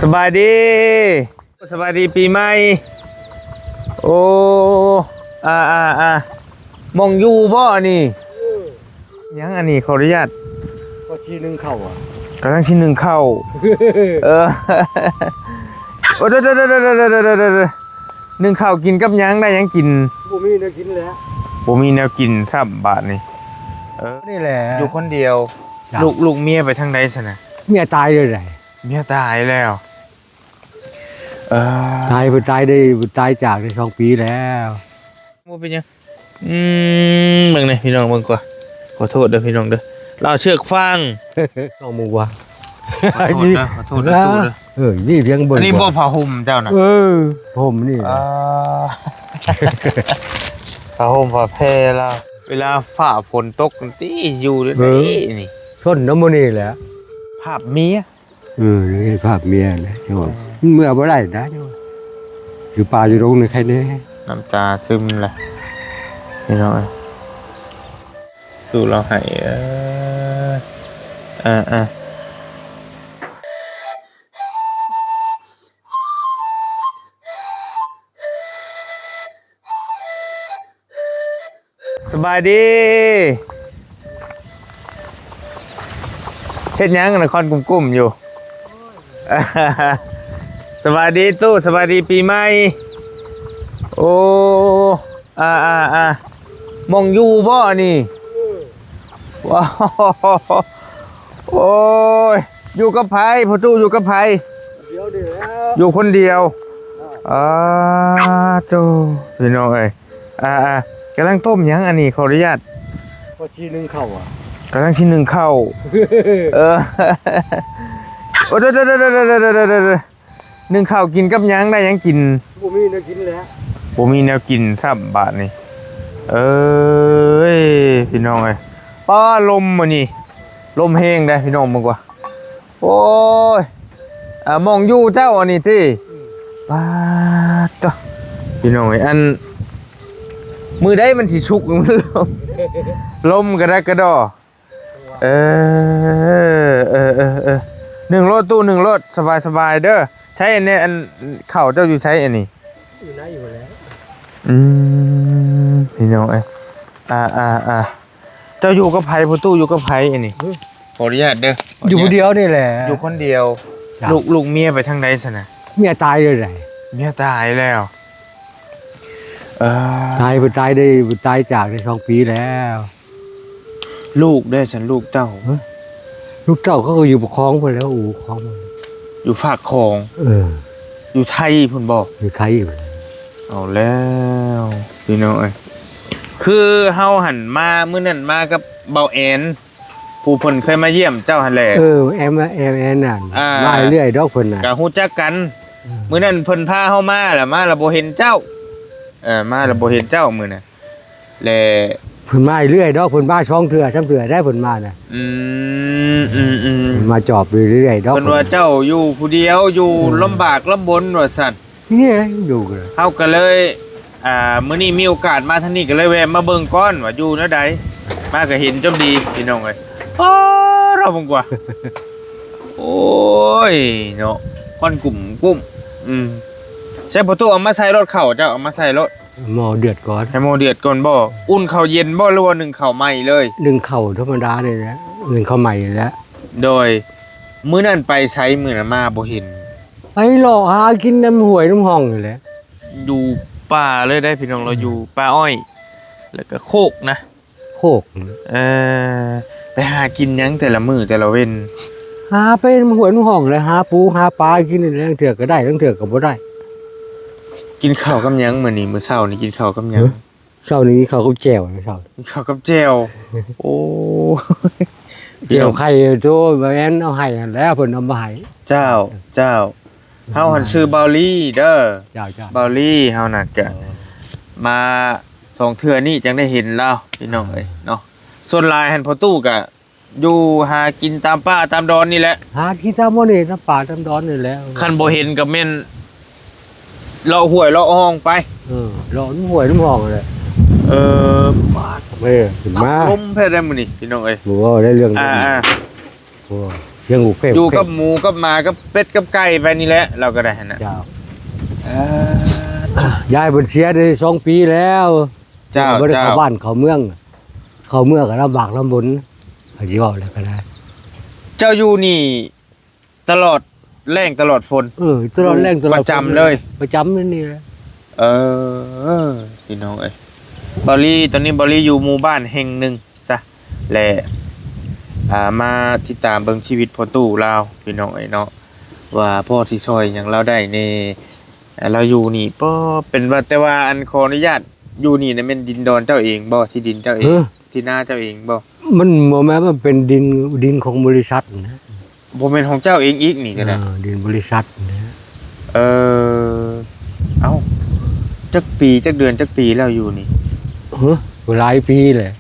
ສະບາຍດີ ສະບາຍດີປີໃໝ່. ໂອ້ ອ່າໆໆ ໝ່ອງຢູ່ບໍ່ອັນນີ້? ຫຍັງອັນນີ້ ຂໍອະນຸຍາດ ກໍຊິໜຶ້ງເຂົ້າອະ ກຳລັງຊິໜຶ້ງເຂົ້າ. ເອີ ໂອ້ ໜຶ້ງເຂົ້າກິນກັບຫຍັງ? ໄດ້ຫຍັງກິນ? ບໍ່ມີແນວກິນແຫຼະ ບໍ່ມີແນວກິນຊ້ຳບາດນີ້. ເອີ ນີ້ແຫຼະ ຢູ່ຄົນດຽວ. ລູກ ລູກເມຍໄປທາງໃດຊັ້ນນະ? ເມຍຕາຍເລີຍ. ເມຍຕາຍແລ້ວ. ເອີ ຕາຍ ເພິ່ນຕາຍໄດ້ ຕາຍຈາກໄດ້ສອງປີແລ້ວ. ບໍ່ເປັນຫຍັງ. ອືມ ເບິ່ງນີ້ພີ່ນ້ອງ ເບິ່ງກ່ອນ. ຂໍໂທດເດີພີ່ນ້ອງເດີ ລາວເຊືອກຟາງ ນ້ອງໝູວ່າ ຂໍໂທດເດີ ຂໍໂທດເດີຕູ້ເດີ. ເອີ ນີ້ພຽງເບິ່ງ ອັນນີ້ບໍ່ຜ້າຫົ່ມເຈົ້ານະ? ເອີ ຜ້າຫົ່ມນີ້ ອ່າ ຜ້າຫົ່ມຜ້າແພລາວ. ເວລາຟ້າຝົນຕົກນີ້ຕິຢູ່ໄດ້ນີ້ ຊົນນຳມື້ນີ້ແຫຼະ ພາບເມຍ. ເອີ ເຫັນພາບເມຍແຫຼະ ເຈົ້າວ່າ ເອີ ເມືອບໍ່ໄດ້ນະ ເຈົ້າວ່າ ຢູ່ປ່າຢູ່ດົງນີ້ໃຄແນ່. ນ້ຳຕາຊຶມແຫຼະພີ່ນ້ອງເອີຍ ສູ້ລາວໄຫ້. ເອີ ເອີ ເອີ. ສະບາຍດີ. ເຮັດຫຍັງນະ ຄອນກຸ້ມໆຢູ່? ສະບາຍດີຕູ້ ສະບາຍດີປີໃໝ່. ໂອ້ ອ່າໆໆ ໝ່ອງຢູ່ບໍ່ອັນນີ້? ວ້າວ ໂອ້ຍ ຢູ່ກັບໃຜ? ພໍ່ຕູ້ຢູ່ກັບໃຜ? ດຽວນີ້ແຫຼະ ຢູ່ຄົນດຽວ. ອ່າ ໂທ້ ພີ່ນ້ອງເອີຍ. ອ່າໆ ກຳລັງຕົ້ມຫຍັງອັນນີ້? ຂໍອະນຸຍາດ ກໍຊິໜຶ້ງເຂົ້າອະ ກຳລັງຊິໜຶ້ງເຂົ້າ. ເອີ ໂອ້ ໜຶ້ງເຂົ້າກິນກັບຫຍັງ? ໄດ້ຫຍັງກິນ? ບໍ່ມີແນວກິນແຫຼະ ບໍ່ມີແນວກິນຊ້ຳບາດນີ້. ເອີຍ ພີ່ນ້ອງເອີຍ ປ້າ ລົມມື້ນີ້ ລົມແຮງເດ້ພີ່ນ້ອງ ເບິ່ງກວ່າ. ໂອ້ຍ ອ່າ ໝ່ອງຢູ່ເຈົ້າອັນນີ້ຕິ? ອືມ ປາດໂທ້ ພີ່ນ້ອງເອີຍ ອັນ ມື້ໃດມັນຊິສຸກ? ລົມກະດັກກະດໍ. ເອີ ເອີ ເອີ ເອີ ໜຶ້ງໂລດຕູ້ ໜຶ້ງໂລດ ສະບາຍໆເດີ. ໃຊ້ອັນນີ້ ອັນ ເຂົ້າເຈົ້າຢູ່ໃສອັນນີ້? ຢູ່ໃນຢູ່ແລ້ວ. ອືມ ພີ່ນ້ອງເອີຍ ອ່າໆໆ ເຈົ້າຢູ່ກັບໃຜ? ພໍ່ຕູ້ຢູ່ກັບໃຜອັນນີ້? ຫື ຂໍອະນຸຍາດເດີ ຢູ່ຜູ້ດຽວນີ້ແຫຼະ ຢູ່ຄົນດຽວ. ລູກ ລູກເມຍໄປທາງໃດຊັ້ນນະ? ເມຍຕາຍເລີຍ. ເມຍຕາຍແລ້ວ. ເອີ ຕາຍ ເພິ່ນຕາຍໄດ້ ຕາຍຈາກໄດ້ສອງປີແລ້ວ. ລູກເດ້ຊັ້ນ ລູກເຕົ້າ? ຫຶ ລູກເຕົ້າເຂົາກໍຢູ່ປາກຄອງພຸ້ນແຫຼ້ວ ອູ່ຄອງ ຢູ່ຟາກຂອງ. ເອີ ຢູ່ໄທພຸ້ນບໍ່? ຢູ່ໄທພຸ້ນ. ເອົາແລ້ວ ພີ່ນ້ອງເອີຍ ຄືເຮົາຫັ້ນມາ ມື້ນັ້ນມາກັບເບົາແອນ ຜູ້ເພິ່ນເຄີຍມາຢ້ຽມເຈົ້າຫັ້ນແຫຼະ. ເອີ ແອມ ແອມ ແອນນັ້ນ ອ່າ ມາເລື້ອຍດອກເພິ່ນນະ ກະຮູ້ຈັກກັນ. ອືມ ມື້ນັ້ນເພິ່ນພາເຮົາມາລະ ມາລະບໍ່ເຫັນເຈົ້າ. ເອີ ມາລະບໍ່ເຫັນເຈົ້າມື້ນັ້ນ. ແລະ ເພິ່ນມາເລື້ອຍດອກ ເພິ່ນມາສອງເທື່ອສາມເທື່ອໄດ້ເພິ່ນມານະ. ອືມ ອືມໆ ມາຈອບຢູ່ເລື້ອຍດອກ. ເພິ່ນວ່າເຈົ້າຢູ່ຜູ້ດຽວ ຢູ່ ອືມ ລຳບາກລຳບົນວ່າຊັ້ນ. ນີ້ຢູ່ ເຮົາກໍເລີຍ ອ່າ ມື້ນີ້ມີໂອກາດມາທາງນີ້ ກໍເລີຍແວ່ມາເບິ່ງກ່ອນວ່າຢູ່ແນວໃດ. ມາກໍເຫັນຈົນດີ ພີ່ນ້ອງເອີຍ. ໂອ້ ເຮົາເບິ່ງກວ່າ ໂອ້ຍເນາະ ຄວັນກຸ້ມໆ. ອືມ ໃສ່ປະຕູເອົາມາໃສ່ລົດເຂົ້າ ເຈົ້າເອົາມາໃສ່ລົດ. ໝໍ້ເດືອດກ່ອນ ໃຫ້ໝໍ້ເດືອດກ່ອນບໍ່? ອຸ່ນເຂົ້າເຢັນບໍ່ ຫຼືວ່າໜຶ້ງເຂົ້າໃໝ່ເລີຍ? ໜຶ້ງເຂົ້າທຳມະດານີ້ແຫຼະ ໜຶ້ງເຂົ້າໃໝ່ນີ້ແຫຼະ. ໂດຍ ມື້ນັ້ນໄປໃສ? ມື້ນັ້ນມາບໍ່ເຫັນ. ໄປເລາະຫາກິນນຳຫ້ວຍນຳຮ່ອງນີ້ແຫຼະ. ຢູ່ປ່າເລີຍໄດ໋ພີ່ນ້ອງ ເອີ ເຮົາຢູ່ປ່າອ້ອຍ ແລ້ວກໍໂຄກນະ ໂຄກ. ເອີ ໄປຫາກິນຫຍັງແຕ່ລະມື້ແຕ່ລະເວັນ? ຫາໄປນຳຫ້ວຍນຳຮ່ອງແຫຼະ ຫາປູຫາປາກິນນີ້ແຫຼະ ລາງເທື່ອກໍໄດ້ ລາງເທື່ອກໍບໍ່ໄດ້. ກິນເຂົ້າກັບຫຍັງມື້ນີ້? ມື້ເຊົ້ານີ້ກິນເຂົ້າກັບຫຍັງ? ເອີ ເຊົ້ານີ້ກິນເຂົ້າກັບແຈ່ວ ເຊົ້າ ກິນເຂົ້າກັບແຈ່ວ. ໂອ້ ແຈ່ວໄຂ່ໂຕ ແມ່ນເອົາໃຫ້ຫັ້ນແຫຼະ ເພິ່ນເອົາມາໃຫ້. ເຈົ້າ ເຈົ້າ ເຮົາຫັ້ນຊື່ບ່າວລີເດີ. ເຈົ້າ ເຈົ້າ ບ່າວລີ ເຮົານັ້ນກະ ເອີ ມາສອງເທື່ອນີ້ຈັ່ງໄດ້ເຫັນລາວ ພີ່ນ້ອງເອີຍເນາະ. ສ່ວນຫຼາຍຫັ້ນພໍ່ຕູ້ກະຢູ່ຫາກິນຕາມປ່າຕາມດອນນີ້ແຫຼະ ຫາກິນຕາມໝູ່ນີ້ ຕາມປ່າຕາມດອນນີ້ແຫຼະ. ຄັນບໍ່ເຫັນກໍແມ່ນເລາະຫ້ວຍເລາະຮ່ອງໄປ. ເອີ ເລາະນຳຫ້ວຍນຳຮ່ອງແຫຼະ. ເອີ ບາດ ເອີ ຂຶ້ນມາ ລົມແທ້ໄດ໋ມື້ນີ້ ພີ່ນ້ອງເອີຍ. ບໍ່ເວົ້າໄດ້ເລື່ອງ ອ່າ ໂອ້ ຍັງບໍ່ແພງ ຢູ່ກັບໝູກັບໝາກັບເປັດກັບໄກ່ໄປນີ້ແຫຼະ ລາວກໍໄດ້ຫັ້ນນະ. ເຈົ້າ ເອີ ຍາຍເພິ່ນເສຍໄດ້ສອງປີແລ້ວ. ເຈົ້າ ບໍ່ໄດ້ເຂົ້າ ເຈົ້າ ບ້ານເຂົ້າເມືອງ ເຂົ້າເມືອງກໍລຳບາກລຳບົນ ໃຜຊິເວົ້າແລ້ວກໍໄດ້. ເຈົ້າຢູ່ນີ້ຕະຫຼອດແລ້ງຕະຫຼອດຝົນ? ເອີ ຕະຫຼອດແລ້ງຕະຫຼອດຝົນ ປະຈຳເລີຍ ປະຈຳນີ້ແຫຼະ. ເອີ ພີ່ນ້ອງເອີຍ ບາວລີ ຕອນນີ້ບາວລີຢູ່ໝູ່ບ້ານແຫ່ງໜຶ່ງຊະ ແລະ ອ່າ ມາຕິດຕາມເບິ່ງຊີວິດພໍ່ຕູ້ລາວ ພີ່ນ້ອງເອີຍເນາະ ວ່າພໍຊິຊ່ອຍຫຍັງລາວໄດ້ແດ່. ລາວຢູ່ນີ້ ປໍ ເປັນວ່າ ແຕ່ວ່າ ອັນ ຂໍອະນຸຍາດ ຢູ່ນີ້ນະແມ່ນດິນດອນເຈົ້າເອງບໍ່? ທີ່ດິນເຈົ້າເອງ? ເອີ ທີ່ນາເຈົ້າເອງບໍ່? ມັນບໍ່ແມ່ນວ່າເປັນດິນ ດິນຂອງບໍລິສັດນະ. ບໍ່ແມ່ນຂອງເຈົ້າເອງອີກນີ້ກໍໄດ້? ເອີ ດິນບໍລິສັດນະ. ເອີ ເອົ້າ ຈັກປີ ຈັກເດືອນ ຈັກປີແລ້ວຢູ່ນີ້? ເອີ ຫຼາຍປີແຫຼະ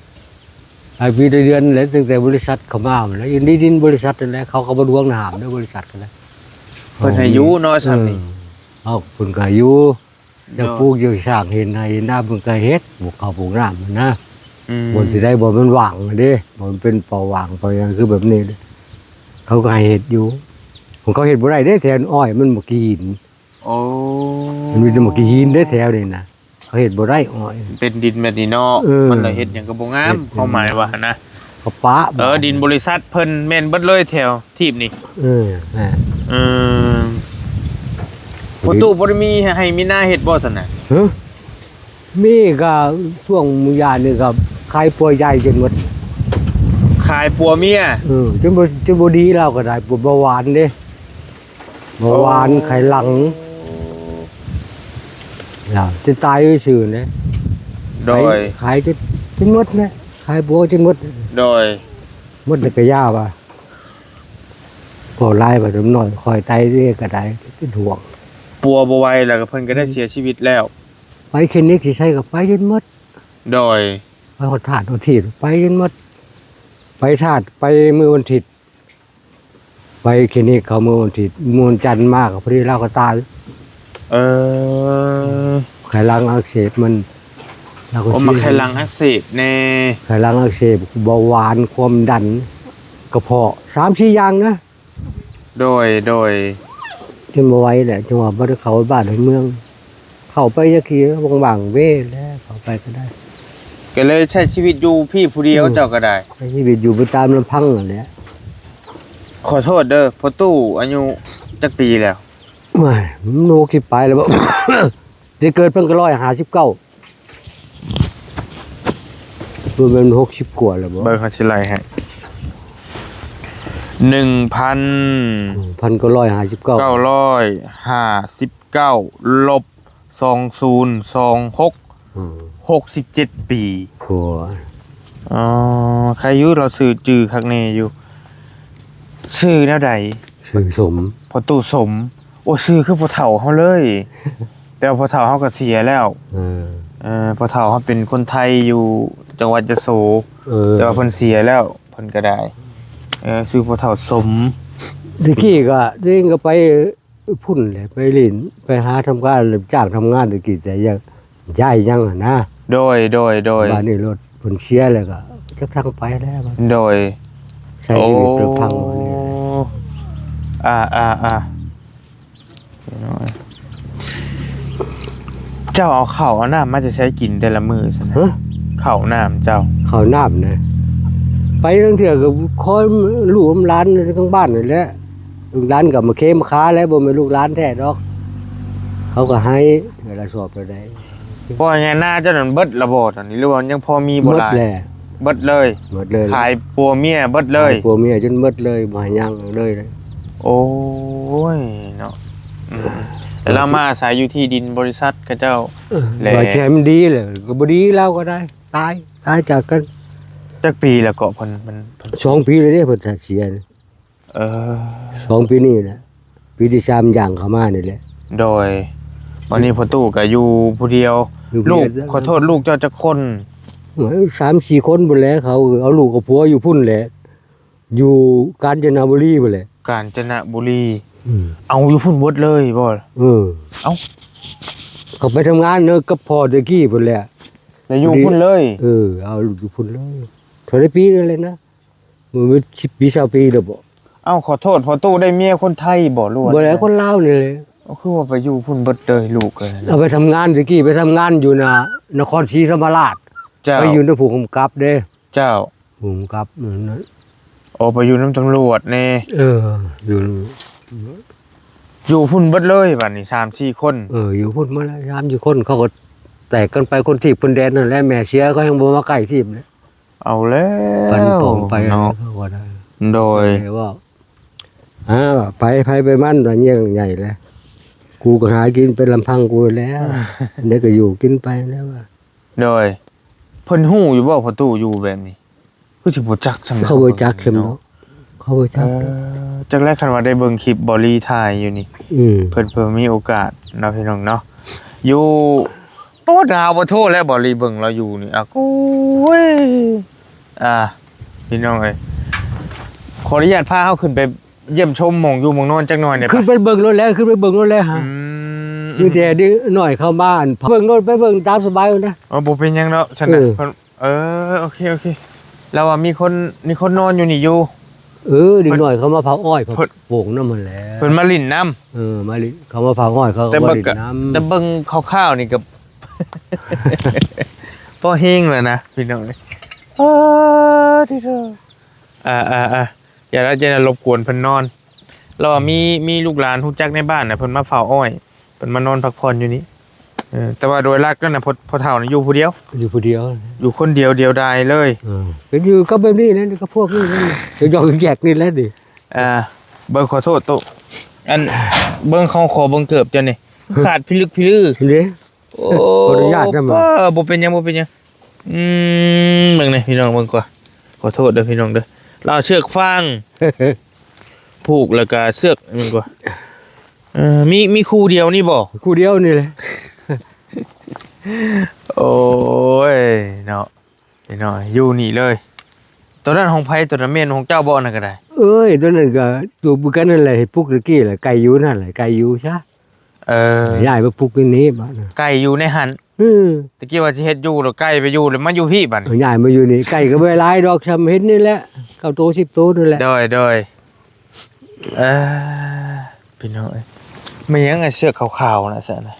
ຫຼາຍປີຫຼາຍເດືອນແຫຼະ ຕັ້ງແຕ່ບໍລິສັດເຂົ້າມາແຫຼະ ຢູ່ໃນດິນບໍລິສັດນັ້ນແຫຼະ ເຂົາກໍບໍ່ຫວງຫ້າມເດ້ ບໍລິສັດກໍໄດ້ ເພິ່ນໃຫ້ຢູ່ເນາະ ເອີ ຊ່ຳນີ້ ເອົາ ເພິ່ນກໍໃຫ້ຢູ່ ຈະ ໂດຍ ປູກ ຈະສ້າງເຮັດໄຮ່ເຮັດນາ ເພິ່ນກໍເຮັດ ປູກເຂົ້າປູກນ້ຳນະ. ອືມ ບ່ອນຊິໄດ້ ບ່ອນມັນຫວ່າງເດ້ ບ່ອນເປັນປ່າຫວ່າງປ່າຫຍັງ ຄືແບບນີ້ເດ້ ເຂົາກໍໃຫ້ເຮັດຢູ່. ຂອງເຂົາເຮັດບໍ່ໄດ້ເດ້ ແຖວອ້ອຍມັນໝາກຫີນ. ໂອ້ ມັນມີແຕ່ໝາກຫີນເດ້ແຖວນີ້ນະ ເຂົາເຮັດບໍ່ໄດ້ອ້ອຍ ເປັນດິນແບບນີ້ເນາະ. ເອີ ມັນລະເຮັດຫຍັງກໍບໍ່ງາມ ເຮັດ ຄວາມໝາຍວ່າຫັ້ນນະ ເຂົາປະ ເອີ ບາດ ດິນບໍລິສັດເພິ່ນແມ່ນເບິດເລີຍແຖວ ທີບນີ້. ເອີ ແມ່ນ ເອີ ພໍ່ຕູ້ບໍ່ໄດ້ມີໄຮ່ມີນາເຮັດບໍ່ຊັ້ນນະ? ຮະ ມີກໍຊ່ວງມື້ຍາມນີ້ກໍຂາຍປົວໃຫຍ່ຈົນໝົດ ຂາຍປົວເມຍ. ເອີ ຈົນບໍ່ ຈົນບໍ່ດີ ລາວກໍໄດ້ປົວເບົາຫວານເດ້ ເບົາຫວານ ໂອ້ ໄຂ້ຫຼັງ ລາວຈະຕາຍຊື່ໆເດ້. ໂດຍ ຂາຍຈົນ ຈົນໝົດແຫຼະ ຂາຍປົວຈົນໝົດ. ໂດຍ ໝົດແລ້ວກໍຢ່າວ່າ ເວົ້າຫຼາຍວ່າໜ້ອຍ ຂ້ອຍຕາຍເດ້ກໍໄດ້ ເປັນຫ່ວງ. ປົວບໍ່ໄຫວແລ້ວກໍເພິ່ນກໍໄດ້ ອືມ ເສຍຊີວິດແລ້ວ. ໄປຄລີນິກທີ່ໃສກໍໄປຈົນໝົດ. ໂດຍ ໄປຮອດທາດຮອດທີ່ ໄປຈົນໝົດ. ໄປທາດ ໄປມື້ວັນທິດ ໄປຄລີນິກເຂົາມື້ວັນທິດ ມື້ວັນຈັນມາກໍພໍດີລາວກໍຕາຍ. ເອີ ໄຂ້ຫຼັງອັກເສບມັນ ລາວກໍ ໂອ້ ເສຍ ມາໄຂ້ຫຼັງອັກເສບແດ່ ໄຂ້ຫຼັງອັກເສບ ເບົາຫວານ ຄວາມດັນ ກະເພາະ ສາມສີ່ຢ່າງນະ. ໂດຍ ໂດຍ ຈົນບໍ່ໄຫວແຫຼະ ຈັ່ງວ່າບໍ່ໄດ້ເຂົ້າບ້ານໃນເມືອງ ເຂົ້າໄປຈັກທີ ວ່າງໆເວແຫຼະ ເຂົ້າໄປກໍໄດ້ ກໍເລີຍໃຊ້ຊີວິດຢູ່ພີ້ຜູ້ດຽວ. ອືມ ເຈົ້າກໍໄດ້ ໃຊ້ຊີວິດຢູ່ໄປຕາມລຳພັງນັ້ນແຫຼະ. ຂໍໂທດເດີ ພໍ່ຕູ້ອາຍຸຈັກປີແລ້ວ? ໂອ້ຍ ມັນຫົກສິບປາຍແລ້ວບໍ? ແຕ່ເກີດເພິ່ນກໍຮ້ອຍຫ້າສິບເກົ້າ ບໍ່ແມ່ນຫົກສິບກວ່າແລ້ວບໍ? ເບິ່ງ ເຮົາຊິໄລ່ໃຫ້ ໜຶ່ງພັນ ພັນເກົ້າຮ້ອຍຫ້າສິບເກົ້າ ເກົ້າຮ້ອຍຫ້າສິບເກົ້າ ລົບ ສອງສູນສອງຫົກ ອືມ ຫົກສິບເຈັດປີ. ໂອ້ ອໍ ໃຄຢູ່ ລາວຊື່ຈື່ຄັກແນ່ຢູ່. ຊື່ແນວໃດ? ຊື່ສົມ ພໍ່ຕູ້ສົມ. ໂອ້ ຊື່ຄືພໍ່ເຖົ້າເຮົາເລີຍ ແຕ່ວ່າພໍ່ເຖົ້າເຮົາກໍເສຍແລ້ວ. ເອີ ເອີ ພໍ່ເຖົ້າເຮົາເປັນຄົນໄທຢູ່ຈັງຫວັດຍະໂສ. ເອີ ແຕ່ວ່າເພິ່ນເສຍແລ້ວ ເພິ່ນກໍໄດ້ ເອີ ຊື່ພໍ່ເຖົ້າສົມ. ແຕ່ກີ້ກໍ ຕົວເອງກໍໄປພຸ້ນແຫຼະ ໄປຫຼິ້ນ ໄປຫາທຳການ ຮັບຈ້າງທຳງານແຕ່ກີ້ ແຕ່ຢາກ ຍ້າຍຫຍັງຫັ້ນນະ. ໂດຍ ໂດຍ ໂດຍ ບາດນີ້ລົດເພິ່ນເສຍແລ້ວກໍຈັກທາງໄປແລ້ວ. ໂດຍ ໃຊ້ຊີວິດ ໂອ້ ລຳພັງບາດນີ້. ອ່າ ອ່າ ອ່າ ເຈົ້າເອົາເຂົ້າເອົານ້ຳມາແຕ່ໃສກິນແຕ່ລະມື້ຊັ້ນນະ? ຮະ? ເຂົ້ານ້ຳເຈົ້າ ເຂົ້ານ້ຳນະ ໄປລາງເທື່ອກໍຂໍລູກນຳຫຼານທາງບ້ານນີ້ແຫຼະ. ລູກຫຼານກໍມາເຄມາຄາແຫຼະ ບໍ່ແມ່ນລູກຫຼານແທ້ດອກ. ເຂົາກໍໃຫ້ເທື່ອລະສອບເທົ່າໃດ. ເພາະວ່າຫຍ້ານາເຈົ້ານັ້ນເບິດລະບໍ່ຕອນນີ້ ຫຼືວ່າຍັງພໍມີບໍ່ຫຼາຍ? ເບິດແຫຼະ ເບິດເລີຍ ເບິດເລີຍ. ຂາຍປົວເມຍເບິດເລີຍ? ຂາຍປົວເມຍຈົນເບິດເລີຍ ບໍ່ໃຫ້ຫຍັງເລີຍ. ໂອ້ຍເນາະ. ອືມ ແລ້ວລາວມາອາໄສຢູ່ທີ່ດິນບໍລິສັດເຂົາເຈົ້າ. ເອີ ແລ້ວວ່າຊິໃຫ້ມັນດີແຫຼະ ກໍບໍ່ດີ ລາວກໍໄດ້ຕາຍ ຕາຍຈາກກັນ. ຈັກປີແລ້ວເກາະເພິ່ນ ມັນ ມັນ ສອງປີແລ້ວເດ້ ເພິ່ນເສຍ. ເອີ ສອງປີນີ້ແຫຼະ ປີທີສາມຍ່າງເຂົ້າມານີ້ແຫຼະ. ໂດຍ ບັດນີ້ພໍ່ຕູ້ກໍຢູ່ຜູ້ດຽວ. ຢູ່ຜູ້ດຽວ. ລູກ ຂໍໂທດ ລູກເຈົ້າຈັກຄົນ? ໂອ້ຍ ສາມສີ່ຄົນພຸ້ນແຫຼະ. ເຂົາເອົາລູກກັບຜົວຢູ່ພຸ້ນແຫຼະ ຢູ່ການຈະນະບູລີພຸ້ນແຫຼະ. ການຈະນະບູລີ. ອືມ ເອົາຢູ່ພຸ້ນເບິດເລີຍບໍ່? ເອີ ເອົ້າ ກໍໄປທຳງານເນາະ ກັບພໍ່ແຕ່ກີ້ພຸ້ນແຫຼະ ແລ້ວຢູ່ພຸ້ນເລີຍ. ເອີ ເອົາຢູ່ພຸ້ນເລີຍ. ເທົ່າໃດປີແລ້ວນະ? ມັນສິບປີ ຊາວປີແລ້ວບໍ? ເອົ້າ ຂໍໂທດ ພໍ່ຕູ້ໄດ້ເມຍຄົນໄທບໍ່ ຫຼືວ່າ ບໍ່ໄດ້ ໃດ? ຄົນລາວນີ້ແຫຼະ. ເອົ້າ ຄືວ່າໄປຢູ່ພຸ້ນເບິດເລີຍລູກເອີຍ? ເອົາໄປທຳງານ ແຕ່ກີ້ໄປທຳງານຢູ່ນະ ນະຄອນສີທຳມະລາດ. ເຈົ້າ ໄປຢູ່ນຳຜູ້ກຳກັບເດ້. ເຈົ້າ ຜູ້ກຳກັບນັ້ນນະ. ໂອ້ ໄປຢູ່ນຳຕຳຫຼວດແດ່. ເອີ ຢູ່ ຢູ່ພຸ້ນເບິດເລີຍບາດນີ້ ສາມສີ່ຄົນ. ເອີ ຢູ່ພຸ້ນໝົດແລ້ວ ສາມສີ່ຄົນ ເຂົາກໍແຕກກັນໄປຄົນທີບຄົນແດນນັ້ນແຫຼະ. ແມ່ເສຍເຂົາຍັງບໍ່ມາໃກ້ທີບເລີຍ. ເອົາແລ້ວ ປັນປ່ອງໄປເນາະ ເຂົາກໍໄດ້. ໂດຍ ແຕ່ວ່າ ອ່າ ໄປໃຜໄປມັນ ຕອນນີ້ໃຫຍ່ແລ້ວ ກູກໍຫາກິນໄປລຳພັງກູແລ້ວ ເດັກກໍຢູ່ກິນໄປແລ້ວວ່າ. ໂດຍ ເພິ່ນຮູ້ຢູ່ບໍ່ ພໍ່ຕູ້ຢູ່ແບບນີ້? ຄືຊິບໍ່ຈັກສ່ຳ ເຂົາບໍ່ຈັກສ່ຳເນາະ ເຂົາບໍ່ຈັກ. ເອີ ຈັກແລ້ວ ຄັນວ່າໄດ້ເບິ່ງຄລິບບອລລີຖ່າຍຢູ່ນີ້ ອືມ ເພິ່ນ ເພິ່ນມີໂອກາດເນາະ ພີ່ນ້ອງເນາະ ຢູ່ ໂອ້ ດາວບໍ່ໂທແລ້ວ ບອລລີເບິ່ງລາວຢູ່ນີ້ ອາ ໂອ້ຍ ອ່າ ພີ່ນ້ອງເອີຍ ຂໍອະນຸຍາດພາເຮົາຂຶ້ນໄປ ຢ້ຽມຊົມໝ່ອງຢູ່ໝ່ອງນອນຈັກໜ່ອຍໄດ້ປະ? ຂຶ້ນໄປເບິ່ງໂລດແຫຼະ ຂຶ້ນໄປເບິ່ງໂລດແຫຼະຫາ. ອືມ ມີແຕ່ເດັກນ້ອຍເຂົ້າມາ ເພິ່ນເບິ່ງໂລດ ໄປເບິ່ງຕາມສະບາຍພຸ້ນນະ. ເອີ ບໍ່ເປັນຫຍັງດອກຊັ້ນນະ. ເອີ ເພິ່ນ ເອີ ໂອເຄ ໂອເຄ ລາວວ່າມີຄົນ ມີຄົນນອນຢູ່ນີ້ຢູ່. ເອີ ເດັກນ້ອຍເຂົາມາເຝົ້າອ້ອຍ ເພິ່ນໂປ່ງນຳຫັ້ນແຫຼະ ເພິ່ນມາຫຼິ້ນນຳ. ເອີ ມາຫຼິ້ນ ເຂົາມາເຝົ້າອ້ອຍ ເຂົາກໍມາຫຼິ້ນນຳ. ແຕ່ເບິ່ງຄະ ແຕ່ເບິ່ງຄ່າວໆນີ້ກໍ ພໍແຮງແລ້ວນະ ພີ່ນ້ອງເອີຍ. ເອີ ຕິໂທ ອ່າໆໆ ຢ່າລະ ຢ່າລະລົບກວນເພິ່ນນອນ. ລາວວ່າມີ ມີລູກຫຼານຮູ້ຈັກໃນບ້ານນະ ເພິ່ນມາເຝົ້າອ້ອຍ ເພິ່ນມານອນພັກຜ່ອນຢູ່ນີ້. ເອີ ແຕ່ວ່າໂດຍຫຼັກນັ້ນນະ ພໍ່ ພໍ່ເຖົ້ານີ້ຢູ່ຜູ້ດຽວ ຢູ່ຜູ້ດຽວ ຢູ່ຄົນດຽວ ດຽວດາຍເລີຍ. ເອີ ກໍຢູ່ກັບແບບນີ້ແຫຼະ ກັບພວກນີ້ແຫຼະ ຢອກໆແຢກໆນີ້ແຫຼະນີ້. ອ່າ ເບິ່ງ ຂໍໂທດໂຕະ ອັນ ເບິ່ງ ຂໍ ຂໍເບິ່ງເກີບເຈົ້ານີ້ ຂາດພິລຶກພິລືເດ້. ໂອ້ ຂໍອະນຸຍາດນຳ ບໍ່ເປັນຫຍັງ ບໍ່ເປັນຫຍັງ. ອືມ ເບິ່ງນີ້ພີ່ນ້ອງ ເບິ່ງກ່ອນ ຂໍໂທດເດີພີ່ນ້ອງເດີ ລາວເຊືອກຟາງ ຜູກ ແລ້ວກະເຊືອກ ເບິ່ງກ່ອນ. ເອີ ມີ ມີຄູ່ດຽວນີ້ບໍ່? ຄູ່ດຽວນີ້ແຫຼະ. ໂອ້ຍເນາະ ພີ່ນ້ອງ ຢູ່ນີ້ເລີຍ. ໂຕນັ້ນຂອງໃຜ? ໂຕນັ້ນແມ່ນຂອງເຈົ້າບໍ່? ອັນນັ້ນກໍໄດ້. ເອີຍ ໂຕນັ້ນກໍຕູບກັນນັ້ນແຫຼະ ໃຫ້ປຸກຕະກີ້ແຫຼະ ໄກ່ຢູ່ນັ້ນແຫຼະ ໄກ່ຢູ່ຊະ. ເອີ ຍ້າຍມາປຸກຢູ່ນີ້ບາດນະ ໄກ່ຢູ່ໃນຫັ້ນ. ອື ຕະກີ້ວ່າຊິເຮັດຢູ່ ແລ້ວໄກ່ໄປຢູ່ ແລ້ວມາຢູ່ພີ້ບາດນີ້. ເອີ ຍ້າຍມາຢູ່ນີ້ ໄກ່ກໍບໍ່ໄດ້ຫຼາຍດອກ ຊ່ຳເຫັນນີ້ແຫຼະ ເກົ້າໂຕ ສິບໂຕນີ້ແຫຼະ. ໂດຍ ໂດຍ ເອີ ພີ່ນ້ອງເອີຍ ແມ່ນຫຍັງ ເຊືອກຂາວໆນະ ຊັ້ນນະ?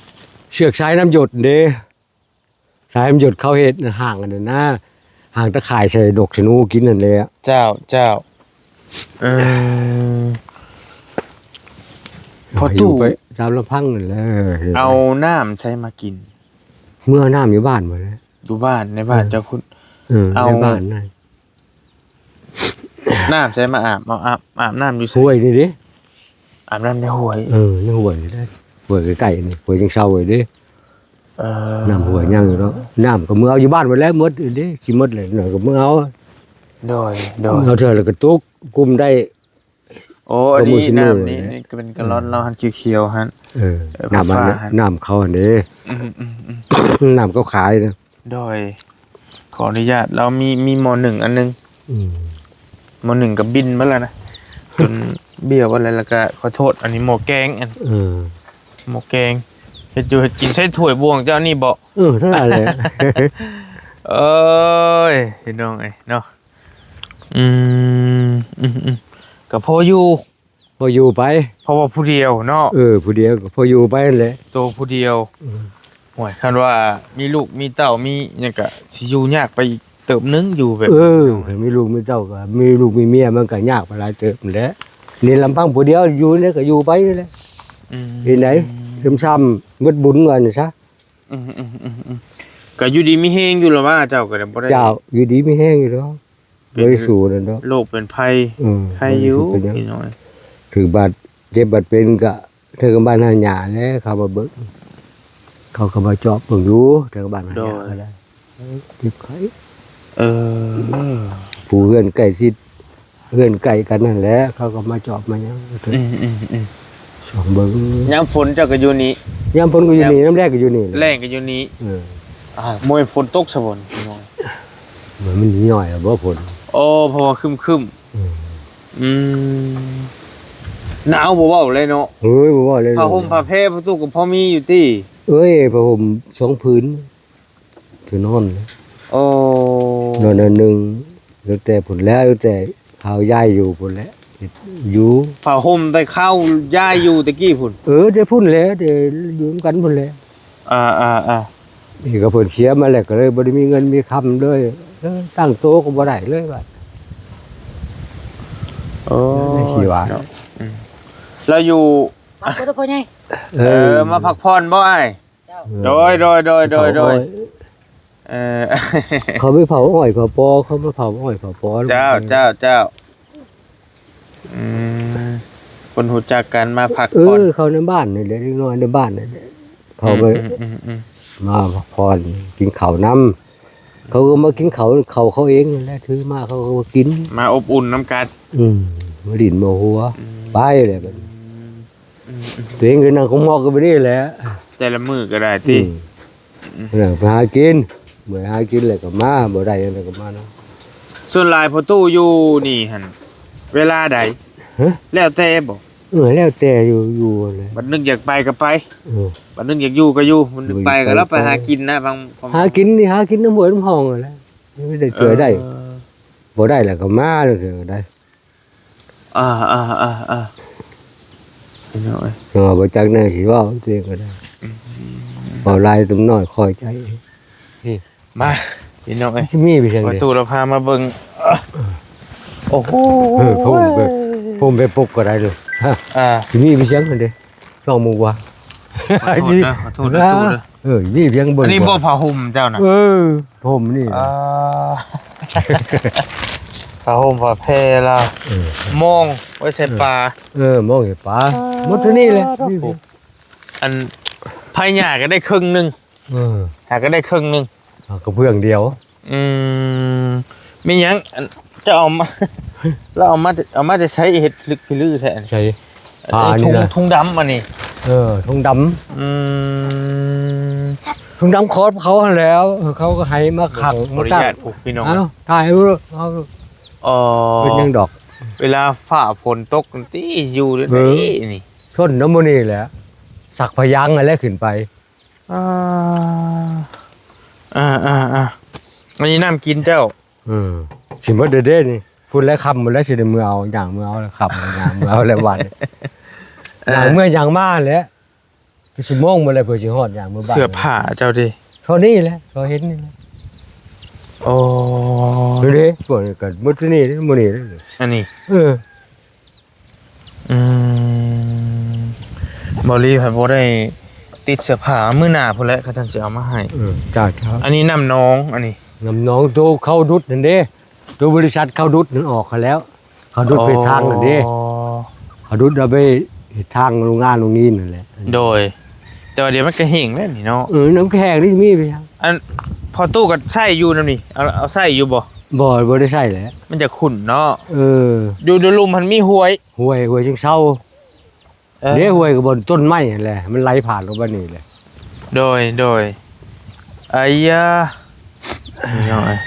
ເຊືອກສາຍນ້ຳຢົດເດ້. ສາຍມັນຢົດເຂົາເຮັດຫ້າງອັນນັ້ນນະ ຫ້າງຕາຂ່າຍໃສ່ນົກສະໜູກິນນັ້ນແຫຼະ. ເຈົ້າ ເຈົ້າ ເອີ ພໍ່ຕູ້ໄປຕາມລຳພັງນັ້ນແຫຼະ. ເອົານ້ຳໃສມາກິນ? ເມືອເອົານ້ຳຢູ່ບ້ານພຸ້ນແຫຼະ. ຢູ່ບ້ານ ໃນບ້ານເຈົ້າພຸ້ນ. ເອີ ເອົາ ໃນບ້ານນັ້ນ. ນ້ຳໃສມາອາບ? ເອົາອາບ ອາບນ້ຳຢູ່ໃສ? ຫ້ວຍນີ້ເດ້. ອາບນ້ຳໃນຫ້ວຍ? ເອີ ໃນຫ້ວຍນີ້ເດ້ ຫ້ວຍໃກ້ໆນີ້ ຫ້ວຍຈັ່ງເຊົານີ້ເດ້. ເອີ ນ້ຳຫ້ວຍຍັງຢູ່ເນາະ ນ້ຳກໍເມືອເອົາຢູ່ບ້ານໝົດແລ້ວ ໝົດເດ້ ຊິໝົດແລ້ວ ນ້ຳກໍເມືອເອົາ. ໂດຍ ໂດຍ ເອົາເທື່ອລະກະຕຸກ ກຸມໄດ້. ໂອ້ ອັນນີ້ນ້ຳນີ້ ນີ້ກໍເປັນກາລອນລາວຫັ້ນ ຂຽວໆຫັ້ນ. ເອີ ເອີ ນ້ຳ ນ້ຳເຂົາຫັ້ນເດ້. ອືມໆໆ ນ້ຳເຂົາຂາຍນະ. ໂດຍ ຂໍອະນຸຍາດ ລາວມີ ມີໝໍ້ໜຶ້ງອັນໜຶ່ງ. ອືມ ໝໍ້ໜຶ້ງກໍບິນໝົດແລ້ວນະ ຈົນບ້ຽວໝົດແລ້ວ. ແລ້ວກໍຂໍໂທດ ອັນນີ້ໝໍ້ແກງ ອັນ ເອີ ໝໍ້ແກງ ເຮັດຢູ່ເຮັດກິນ ໃຊ້ຖ້ວຍບ່ວງເຈົ້ານີ້ບໍ? ເອີ ເທົ່ານັ້ນແຫຼະ. ເອີຍ ພີ່ນ້ອງເອີຍເນາະ. ອືມ ອືມໆ ກໍພໍຢູ່ ພໍຢູ່ໄປ ເພາະວ່າຜູ້ດຽວເນາະ. ເອີ ຜູ້ດຽວກໍພໍຢູ່ໄປຫັ້ນແຫຼະ ໂຕຜູ້ດຽວ. ອືມ ໂອ້ຍ ຄັນວ່າມີລູກມີເຕົ້າ ມີຫຍັງກະຊິຢູ່ຍາກໄປອີກເຕີບໜຶ່ງ ຢູ່ແບບ ເອີ ຄັນມີລູກມີເຕົ້າກໍ ມີລູກມີເມຍ ມັນກໍຍາກໄປຫຼາຍເຕີບແຫຼະ. ນີ້ລຳພັງຜູ້ດຽວ ຢູ່ນີ້ກໍຢູ່ໄປນີ້ແຫຼະ. ອືມ ເຮັດໃດ ຊຶມຊຳໝົດບຸນວ່ານີ້ຊະ. ອືມໆໆ ກໍຢູ່ດີມີແຮງຢູ່ລະວ່າ ເຈົ້າກໍໄດ້ ບໍ່ໄດ້ ເຈົ້າ ຢູ່ດີມີແຮງຢູ່ດອກ. ບໍ່ໄດ້ສູ້ນັ້ນດອກ ໂລກເປັນໄພ. ອືມ ໄຄຢູ່ ບໍ່ໄດ້ສູ້ເປັນຫຍັງ ພີ່ນ້ອງ. ຖືກບາດເຈັບບາດເປັນກະເທິງບ້ານເຮົາຫຍ້າແຫຼະ ເຂົາມາເບິ່ງ ເຂົາກໍມາຈອບເບິ່ງຢູ່ ເທິງບ້ານເຮົາຫຍ້າກໍໄດ້. ໂດຍ ເຈັບໄຂ້ ເອີ ຜູ້ເຮືອນໃກ້ຊິດ ເຮືອນໃກ້ກັນນັ້ນແຫຼະ ເຂົາກໍມາຈອບມາຫຍັງ. ອືມໆໆ ຊ່ອງເບິ່ງ. ຍາມຝົນເຈົ້າກໍຢູ່ນີ້? ຍາມຝົນກໍຢູ່ນີ້ ຍາມ ຍາມແລ້ງກໍຢູ່ນີ້ ແລ້ງກໍຢູ່ນີ້. ເອີ ອ່າ ບໍ່ແມ່ນຝົນຕົກຊະບໍ່? ມັນ ມັນຍ້ອຍແລ້ວບໍ່ຝົນ? ໂອ້ ເພາະວ່າຄຶ້ມໆ. ອືມ ອືມ ໜາວບໍ່ເວົ້າເລີຍເນາະ. ເອີຍ ບໍ່ເວົ້າເລີຍ ຜ້າຫົ່ມຜ້າແພປະຕູກໍພໍມີຢູ່ຕິ? ເອີຍ ຜ້າຫົ່ມສອງຜືນ ຄືນອນ. ໂອ້ ນອນອັນໜຶ່ງ ຕັ້ງແຕ່ພຸ້ນແລ້ວ ຕັ້ງແຕ່ເຮົາຍ້າຍຢູ່ພຸ້ນແຫຼະ. ຢູ່ ຜ້າຫົ່ມໄດ້ເຂົ້າຍ້າຍຢູ່ແຕ່ກີ້ພຸ້ນ. ເອີ ແຕ່ພຸ້ນແຫຼະ ແຕ່ຢູ່ນຳກັນພຸ້ນແຫຼະ. ອ່າໆໆ ນີ້ກໍເພິ່ນເສຍມາແລ້ວ ກໍເລີຍບໍ່ໄດ້ມີເງິນມີຄຳເລີຍ ເອີ ຕັ້ງໂຕກໍບໍ່ໄດ້ເລີຍບາດ. ໂອ້ ຈັ່ງໃດຊິວ່າເນາະ. ອືມ ແລ້ວຢູ່ ພັກຜ່ອນເດີພໍ່ໃຫຍ່. ເອີ ເອີ ມາພັກຜ່ອນບໍ່ອ້າຍ? ເຈົ້າ ໂດຍ ໂດຍ ໂດຍ ໂດຍ ໂດຍ. ເອີ ເຂົາໄປເຜົາອ້ອຍເຜົາປໍ ເຂົາມາເຜົາອ້ອຍເຜົາປໍ. ເຈົ້າ ເຈົ້າ ເຈົ້າ. ອືມ ຄົນຮູ້ຈັກກັນມາພັກຜ່ອນ. ເອີ ເຂົາໃນບ້ານນີ້ແຫຼະ ເດັກນ້ອຍໃນບ້ານນີ້ແຫຼະ ເຂົາ ອືມ ມາ ອືມ ອືມ ອືມ ມາພັກຜ່ອນ ກິນເຂົ້ານຳ. ເຂົາກໍມາກິນເຂົ້າ ເຂົ້າເຂົາເອງນັ້ນແຫຼະ ຖືມາເຂົາກໍກິນ ມາອົບອຸ່ນນຳກັນ. ອືມ ມາຫຼິ້ນມາຫົວ ອືມ ໄປແລ້ວບັດນີ້. ອືມ ອືມ ຕົວເອງກໍນັ່ງຂອງໝອກກໍບໍ່ໄດ້ແຫຼະ ແຕ່ລະມື້ກໍໄດ້ຕິ. ອືມ ອືມ ເອີ ໄປຫາກິນ ເມື່ອຍຫາກິນແລ້ວກໍມາ ບໍ່ໄດ້ຫຍັງແລ້ວກໍມານຳ. ສ່ວນຫຼາຍພໍ່ຕູ້ຢູ່ນີ້ຫັ້ນ ເວລາໃດ? ຮະ? ແລ້ວແຕ່ບໍ່? ເອີ ແລ້ວແຕ່ຢູ່ ຢູ່ຫັ້ນແຫຼະ ບັດນຶກຢາກໄປກໍໄປ. ເອີ ບັດນຶກຢາກຢູ່ກໍຢູ່ ມັນໄປກໍລາວໄປຫາກິນນະ ບາງ ຫາກິນນີ້ ຫາກິນນຳຫ້ວຍນຳຮ່ອງຫັ້ນແຫຼະ ໄດ້ເທື່ອໄດ້. ເອີ ບໍ່ໄດ້ແລ້ວກໍມາ ລາງເທື່ອກໍໄດ້. ອ່າໆໆໆ ພີ່ນ້ອງເອີຍ ເອີ ບໍ່ຈັກແນວຊິເວົ້າ ຕົວເອງກໍໄດ້. ອືມ ເວົ້າຫຼາຍຕົວນ້ອຍຄອຍໃຈ. ນີ້ ມາ ພີ່ນ້ອງເອີຍ ມີໄປທາງໃດ? ປະຕູລະພາມາເບິ່ງ. ໂອ້ໂຫ ເອີ ຜົມໄປ ຜົມໄປປົກກໍໄດ້ເລີຍ. ອ່າ ຊິມີໄປທາງນັ້ນເດ້ ລອງເບິ່ງວ່າ. ຂໍໂທດເດີ ຂໍໂທດເດີຕູ້ເດີ. ເອີ ມີພຽງເບິ່ງ. ອັນນີ້ບໍ່ຜ້າຫົ່ມເຈົ້ານະ? ເອີ ຜົມນີ້ ອ່າ ຜ້າຫົ່ມຜ້າແພລາວ. ເອີ ມອງໄວ້ໃສ່ປາ. ເອີ ມອງໃສ່ປາ ໝົດເທົ່ານີ້ແຫຼະ. ອັນ ໄຜ່ຫຍ້າກໍໄດ້ເຄິ່ງໜຶ່ງ. ເອີ ຫາກໍໄດ້ເຄິ່ງໜຶ່ງ ເອົາກະເບື້ອງດຽວ. ອືມ ແມ່ນຫຍັງ ອັນ ເຈົ້າເອົາມາ ລາວເອົາມາ ເອົາມາແຕ່ໃສ ເຮັດລຶກພິລືແທ້? ໃສ ອັນ ຜ້ານີ້ນະ ທຸງດຳອັນນີ້. ເອີ ທຸງດຳ. ອືມ ທຸງດຳຂອງເຂົາຫັ້ນແຫຼ້ວ ເຂົາກໍໃຫ້ມາຂັງ ຂໍອະນຸຍາດ ມາຕັ້ງ ພີ່ນ້ອງ. ເອົາ ຖ່າຍເອົາ ເອົາ ອໍ ເປັນຫຍັງດອກ ເວລາຟ້າຝົນຕົກນີ້ຕິ ຢູ່ໄດ້ນີ້. ຊົນນຳໝູ່ນີ້ແຫຼະ ສັກຜ້າຢາງຫັ້ນແຫຼະຂຶ້ນໄປ. ອ່າ ອ່າໆໆ ອັນນີ້ນ້ຳກິນເຈົ້າ. ເອີ ຊິໝົດແລ້ວເດ້ນີ້ ພຸ້ນແຫຼະ ຄ່ຳພຸ້ນແຫຼະ ຊິໄດ້ເມືອເອົາ ຍ່າງເມືອເອົາແລ້ວ ຄ່ຳຍ່າງເມືອເອົາແລ້ວບາດນີ້. ເອີ ຍ່າງເມືອຍ່າງມາແຫຼະ ເປັນຊົ່ວໂມງໝົດແລ້ວ ເພື່ອຊິຮອດ ຍ່າງເມືອບ້ານ. ເສື້ອຜ້າເຈົ້າຕິ? ເທົ່ານີ້ແຫຼະ ເຂົາເຫັນນີ້ແຫຼະ. ໂອ້ ນີ້ເດ້ ພວກນີ້ກໍໝົດທີ່ນີ້ເດ້ ໝົດນີ້ເດ້ ອັນນີ້. ເອີ ອືມ ບໍ່ລີພັດບໍ່ໄດ້ຕິດເສື້ອຜ້າ ມື້ໜ້າພຸ້ນແຫຼະ ເຂົາຈັ່ງຊິເອົາມາໃຫ້. ເອີ ຈ້າ ອັນນີ້ນ້ຳໜອງ ອັນນີ້ນ້ຳໜອງ ໂຕເຂົາດຸດຫັ້ນເດ້ ໂຕບໍລິສັດເຂົາດຸດນັ້ນອອກຫັ້ນແລ້ວ ເຂົາດຸດໄປທາງນັ້ນເດ້. ອໍ ເຂົາດຸດເອົາໄປເຮັດທາງໂຮງງານໂຮງງານນັ້ນແຫຼະ. ໂດຍ ແຕ່ວ່າດຽວມັນກໍແຫ້ງແລ້ວນີ້ເນາະ. ເອີ ນ້ຳແຫ້ງນີ້ມີໄປຫຍັງ? ອັນພໍ່ຕູ້ກໍໃຊ້ຢູ່ນຳນີ້ ເອົາ ເອົາໃຊ້ຢູ່ບໍ່? ບໍ່ ບໍ່ໄດ້ໃຊ້ແຫຼະ ມັນຈະຂຸ້ນເນາະ. ເອີ ຢູ່ ຢູ່ລຸ່ມຫັ້ນມີຫ້ວຍ ຫ້ວຍ ຫ້ວຍຊຽງເຊົາ. ເອີ ເດ້ ຫ້ວຍກໍບ່ອນຕົ້ນໄມ້ຫັ້ນແຫຼະ ມັນໄຫຼຜ່ານລົງໄປນີ້ແຫຼະ. ໂດຍ ໂດຍ ອາຍາ ພີ່ນ້ອງເອີຍ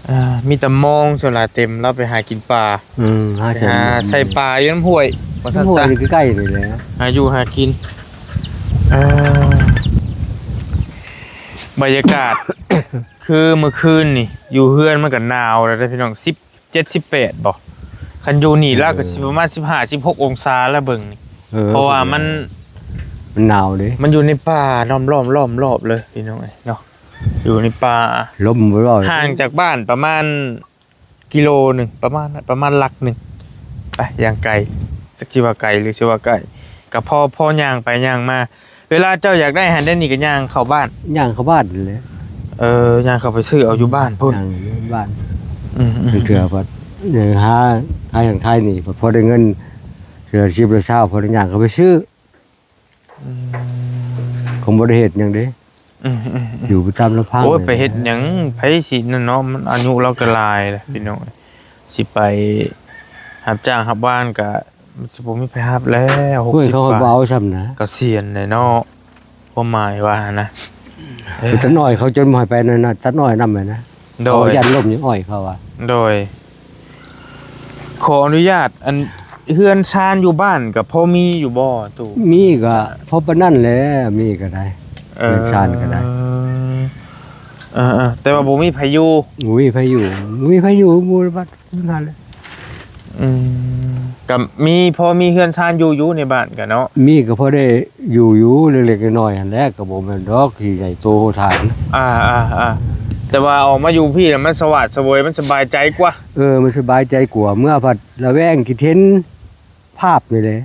ເອີ ມີແຕ່ມອງ ສ່ວນຫຼາຍເຕັມ ລາວໄປຫາກິນປາ. ອືມ ຫາ ໄປຫາໃສ່ປາຢູ່ນຳຫ້ວຍ ວ່າຊັ້ນຊະ ໃກ້ໆນີ້ແຫຼະ ຫາຢູ່ຫາກິນ. ເອີ ບັນຍາກາດ ຄືມື້ຄືນນີ້ ຢູ່ເຮືອນມັນກໍໜາວແລ້ວເດ້ ພີ່ນ້ອງ ສິບ ເຈັດ ສິບແປດບໍ່? ຄັນຢູ່ນີ້ລາວກໍຊິປະມານສິບຫ້າ ສິບຫົກອົງສາແລ້ວເບິ່ງນີ້. ເອີ ເພາະວ່າມັນ ມັນໜາວເດ້ ມັນຢູ່ໃນປ່າ ລ້ອມໆ ລ້ອມຮອບເລີຍ ພີ່ນ້ອງເອີຍເນາະ. ຢູ່ໃນປ່າ ລົມບໍ່ ຫ່າງຈາກບ້ານປະມານກິໂລໜຶ່ງ ປະມານ ປະມານຫຼັກໜຶ່ງ ໄປຢ່າງໄກ ຈັກຊິວ່າໄກຫຼືຊິວ່າໃກ້ ກໍພໍ ພໍຍ່າງໄປຍ່າງມາ. ເວລາເຈົ້າຢາກໄດ້ຫັ້ນໄດ້ນີ້ກໍຍ່າງເຂົ້າບ້ານ? ຍ່າງເຂົ້າບ້ານຫັ້ນແຫຼະ. ເອີ ຍ່າງເຂົ້າໄປຊື້ເອົາຢູ່ບ້ານພຸ້ນ ຍ່າງຢູ່ບ້ານ. ອືມໆ ເທື່ອ ເທື່ອພັດຫາ ຫາຫຍັງຂາຍນີ້ ພໍໄດ້ເງິນເທື່ອສິບລະຊາວ ພໍໄດ້ຍ່າງເຂົ້າໄປຊື້. ອືມ ຄົງບໍ່ໄດ້ເຮັດຫຍັງເດ້. ອືມໆໆ ຢູ່ໄປຕາມລຳພັງ. ໂອ້ຍ ໄປເຮັດຫຍັງ ໃຜຊິນັ້ນເນາະ ມັນອາຍຸລາວກໍຫຼາຍແລ້ວ ພີ່ນ້ອງ ຊິໄປຮັບຈ້າງຮັບວານກໍ ມັນຊິບໍ່ມີໃຜຮັບແລ້ວ. ໂອ້ຍ ຫົກສິບ ເຂົາກໍບໍ່ເອົາຊ້ຳນະ ກະສຽນແລ້ວເນາະ ຄວາມໝາຍວ່ານະ. ເອີ ຕັດອ້ອຍເຂົາຈົນບໍ່ໃຫ້ໄປນັ້ນນະ ຕັດອ້ອຍນຳຫັ້ນນະ. ໂດຍ ເຂົາຢ້ານລົ້ມຍັງອ້ອຍເຂົາວ່າ. ໂດຍ ຂໍອະນຸຍາດ ອັນ ເຮືອນຊານຢູ່ບ້ານກໍພໍມີຢູ່ບໍ່ຕູ້? ມີກໍພໍປານນັ້ນແຫຼະ ມີກໍໄດ້. ເອີ ເຮືອນຊານກໍໄດ້. ເອີໆ ແຕ່ວ່າບໍ່ມີໃຜຢູ່. ບໍ່ມີໃຜຢູ່ ບໍ່ມີໃຜຢູ່ ໝູ່ບັດນັ້ນແຫຼະ. ອືມ ກໍມີ ພໍມີເຮືອນຊານຢູ່ຢູ່ໃນບ້ານກໍເນາະ ມີກໍພໍໄດ້ຢູ່ຢູ່ເລັກໆນ້ອຍໆຫັ້ນແຫຼະ ກໍບໍ່ແມ່ນດອກທີ່ໃຫຍ່ໂຕຖານ ອ່າໆໆ ແຕ່ວ່າອອກມາຢູ່ພີ້ລະມັນສະຫວາດສະຫວຍ ມັນສະບາຍໃຈກວ່າ ເອີ ມັນສະບາຍໃຈກວ່າ ເມືອພັດລະແວງຄິດເຫັນພາບນີ້ແຫຼະ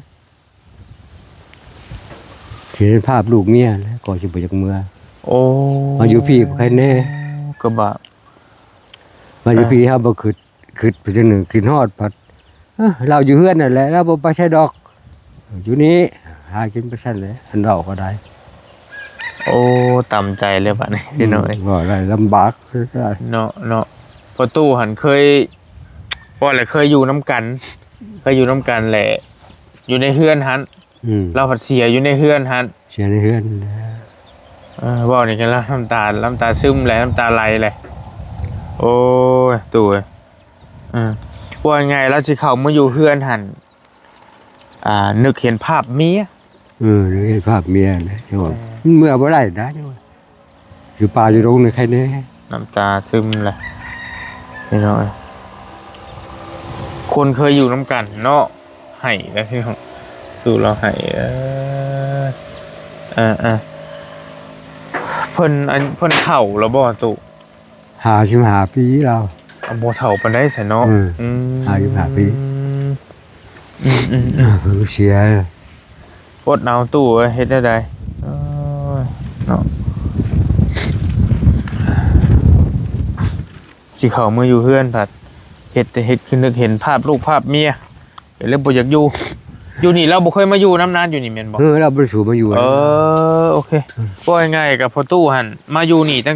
ເຫັນພາບລູກເມຍແຫຼະ ກໍຊິບໍ່ຢາກເມືອ ໂອ້ ມາຢູ່ພີ້ໄຄແນ່ ກໍບາ ມາຢູ່ພີ້ເຮົາບໍ່ຄຶດ ຄຶດໄປຈັ່ງໜຶ່ງ ຄິດຮອດພັດ ເອີ ລາວຢູ່ເຮືອນນັ້ນແຫຼະ ລາວບໍ່ໄປໃສດອກ ຢູ່ນີ້ຫາກິນໄປຊັ້ນແຫຼະ ຄັນເວົ້າກໍໄດ້ ໂອ້ ຕຳໃຈເລີຍບາດນີ້ ອືມ ພີ່ນ້ອງເອີຍ ເວົ້າໄດ້ລຳບາກ ເນາະ ເນາະ ພໍ່ຕູ້ຫັ້ນເຄີຍ ເວົ້າແຫຼະ ເຄີຍຢູ່ນຳກັນ ເຄີຍຢູ່ນຳກັນແຫຼະ ຢູ່ໃນເຮືອນຫັ້ນ ອືມ ລາວພັດເສຍຢູ່ໃນເຮືອນຫັ້ນ ເສຍໃນເຮືອນ ເອີ ເວົ້ານີ້ກໍລຳຕາ ລຳຕາຊຶມແຫຼະ ລຳຕາໄຫຼແຫຼະ ໂອ້ຍ ຕູ້ເອີຍ ເອີ ວ່າງ່າຍໆ ລາວຊິເຂົ້າມາຢູ່ເຮືອນຫັ້ນ ອ່າ ນຶກເຫັນພາບເມຍ ເອີ ນຶກເຫັນພາບເມຍແຫຼະ ເຈົ້າວ່າ ເອີ ມັນເມືອບໍ່ໄດ້ນະ ເຈົ້າວ່າ ຢູ່ປ່າຢູ່ດົງນີ້ໃຄແນ່ ນ້ຳຕາຊຶມແຫຼະ ພີ່ນ້ອງເອີຍ ຄົນເຄີຍຢູ່ນຳກັນເນາະ ໄຫ້ແລ້ວພີ່ນ້ອງ ຕູ້ລາວໄຫ້ ເອີ ເອີໆ ເພິ່ນ ອັນ ເພິ່ນເຖົ້າແລ້ວບໍ່ຕູ້? ຫ້າສິບຫ້າປີແລ້ວ ອ່າ ບໍ່ເຖົ້າປານໃດຊັ້ນເນາະ ອືມ ອືມ ຫ້າສິບຫ້າປີ ອືມ ອືມໆ ເພິ່ນເສຍ ອົດເອົາຕູ້ເອີຍ ເຮັດແນວໃດ ເອີ ເນາະ ຊິເຂົ້າມາຢູ່ເຮືອນພັດ ເຮັດ ເຮັດຄືນຶກເຫັນພາບລູກພາບເມຍ ກໍເລີຍບໍ່ຢາກຢູ່ ຢູ່ນີ້ລາວບໍ່ເຄີຍມາຢູ່ນຳນານຢູ່ນີ້ແມ່ນບໍ່? ເອີ ລາວບໍ່ໄດ້ສູ່ມາຢູ່ ເອີ ໂອເຄ ອືມ ເວົ້າງ່າຍໆ ກັບພໍ່ຕູ້ຫັ້ນ ມາຢູ່ນີ້ຕັ້ງ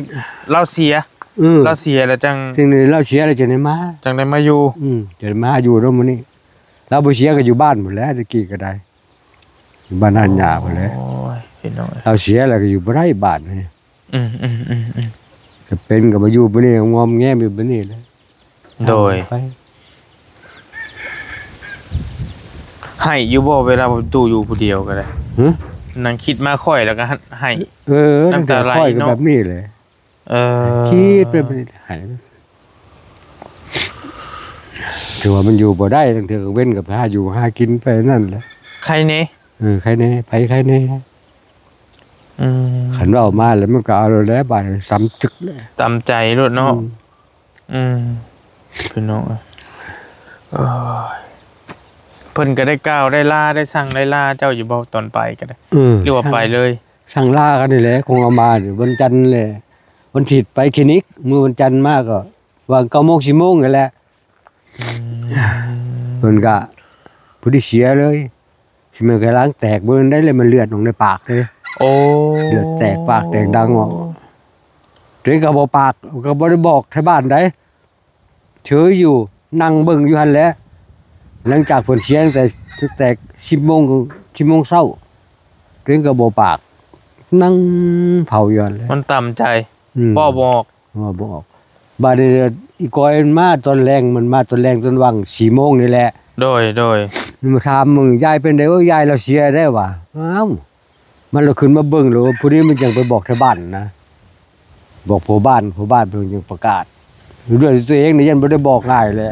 ລາວເສຍ ອືມ ລາວເສຍແລ້ວຈັ່ງ ຈັ່ງນີ້ລາວເສຍແລ້ວຈັ່ງໄດ້ມາ ຈັ່ງໄດ້ມາຢູ່ ອືມ ຈັ່ງໄດ້ມາຢູ່ນຳມື້ນີ້ ລາວບໍ່ເສຍກໍຢູ່ບ້ານພຸ້ນແຫຼະ ແຕ່ກີ້ກໍໄດ້ ຢູ່ບ້ານຮ້ານຫຍ້າພຸ້ນແຫຼະ ໂອ້ຍ ພີ່ນ້ອງເອີຍ ລາວເສຍແລ້ວກໍຢູ່ບໍ່ໄດ້ບ້ານນີ້ ອືມໆໆໆ ກໍເປັນກໍມາຢູ່ມື້ນີ້ ງອມແງມຢູ່ມື້ນີ້ແຫຼະ ໂດຍ ໄປ ໄຫ້ຢູ່ບໍ່ເວລາຕູ້ຢູ່ຜູ້ດຽວກໍໄດ້? ຫຶ? ນັ່ງຄິດມາຂ້ອຍແລ້ວກໍໄຫ້ ເອີ ນ້ຳຕາໄຫຼເນາະ ແບບນີ້ແຫຼະ ເອີ ຄິດແບບນີ້ ໄຫ້ ຖືວ່າມັນຢູ່ບໍ່ໄດ້ ລາງເທື່ອກາງເວັນກໍໄປຫາຢູ່ຫາກິນໄປນັ້ນແຫຼະ ໄຄແນ່ ເອີ ໄຄແນ່ ໄປໄຄແນ່ ອືມ ຄັນເວົ້າມາແລ້ວມັນກໍເອົາໂລດແຫຼະ ບາດນີ້ຊ້ຳຈຶກແຫຼະ ຕາມໃຈໂລດເນາະ ອືມ ອືມ ພີ່ນ້ອງເອີຍ ເອີຍ ເພິ່ນກໍໄດ້ກ່າວໄດ້ລາ ໄດ້ສັ່ງໄດ້ລາເຈົ້າຢູ່ບໍ່ ຕອນໄປກໍໄດ້ ເອີ ຫຼືວ່າໄປເລີຍ? ສັ່ງລາກັນນີ້ແຫຼະ ຄົງເອົາມານີ້ ວັນຈັນແຫຼະ ວັນທິດໄປຄລີນິກ ມື້ວັນຈັນມາກໍວ່າເກົ້າໂມງ ສິບໂມງນີ້ແຫຼະ ອືມ ເພິ່ນກະຜູ້ທີ່ເສຍເລີຍ ຊິແມ່ນກະລາງແຕກເບິ່ງໄດ້ເລີຍ ມັນເລືອດອອກໃນປາກເດ້ ໂອ້ ເລືອດແຕກປາກແຕກດັງອອກ ໂຕເອງກໍບໍ່ປາກ ກໍບໍ່ໄດ້ບອກໄທບ້ານໃດ ເຊີຍຢູ່ ນັ່ງເບິ່ງຢູ່ຫັ້ນແຫຼະ ຫຼັງຈາກເພິ່ນເສຍຕັ້ງແຕ່ ຕັ້ງແຕ່ສິບໂມງ ສິບໂມງເຊົ້າ ໂຕເອງກໍບໍ່ປາກ ນັ່ງເຝົ້າຢູ່ຫັ້ນແຫຼະ ມັນຕາມໃຈ ອືມ ເວົ້າບໍ່ອອກ ເວົ້າບໍ່ອອກ ບາດນີ້ອີ່ກອຍມັນມາຕອນແລງ ມັນມາຕອນແລງຕອນຫວ່າງສີ່ໂມງນີ້ແຫຼະ ໂດຍ ໂດຍ ມັນມາຖາມ ເບິ່ງຍາຍເປັນໃດ? ໂອ້ຍ ຍາຍລາວເສຍແລ້ວວ່າ ອ້າວ ມັນລະຂຶ້ນມາເບິ່ງໂລດ ຜູ້ນີ້ມັນຈັ່ງໄປບອກໄທບ້ານນະ ບອກພໍ່ບ້ານ ພໍ່ບ້ານເພິ່ນຈຶ່ງປະກາດ ດ້ວຍຕົວເອງນີ້ຍັງບໍ່ໄດ້ບອກງ່າຍແຫຼະ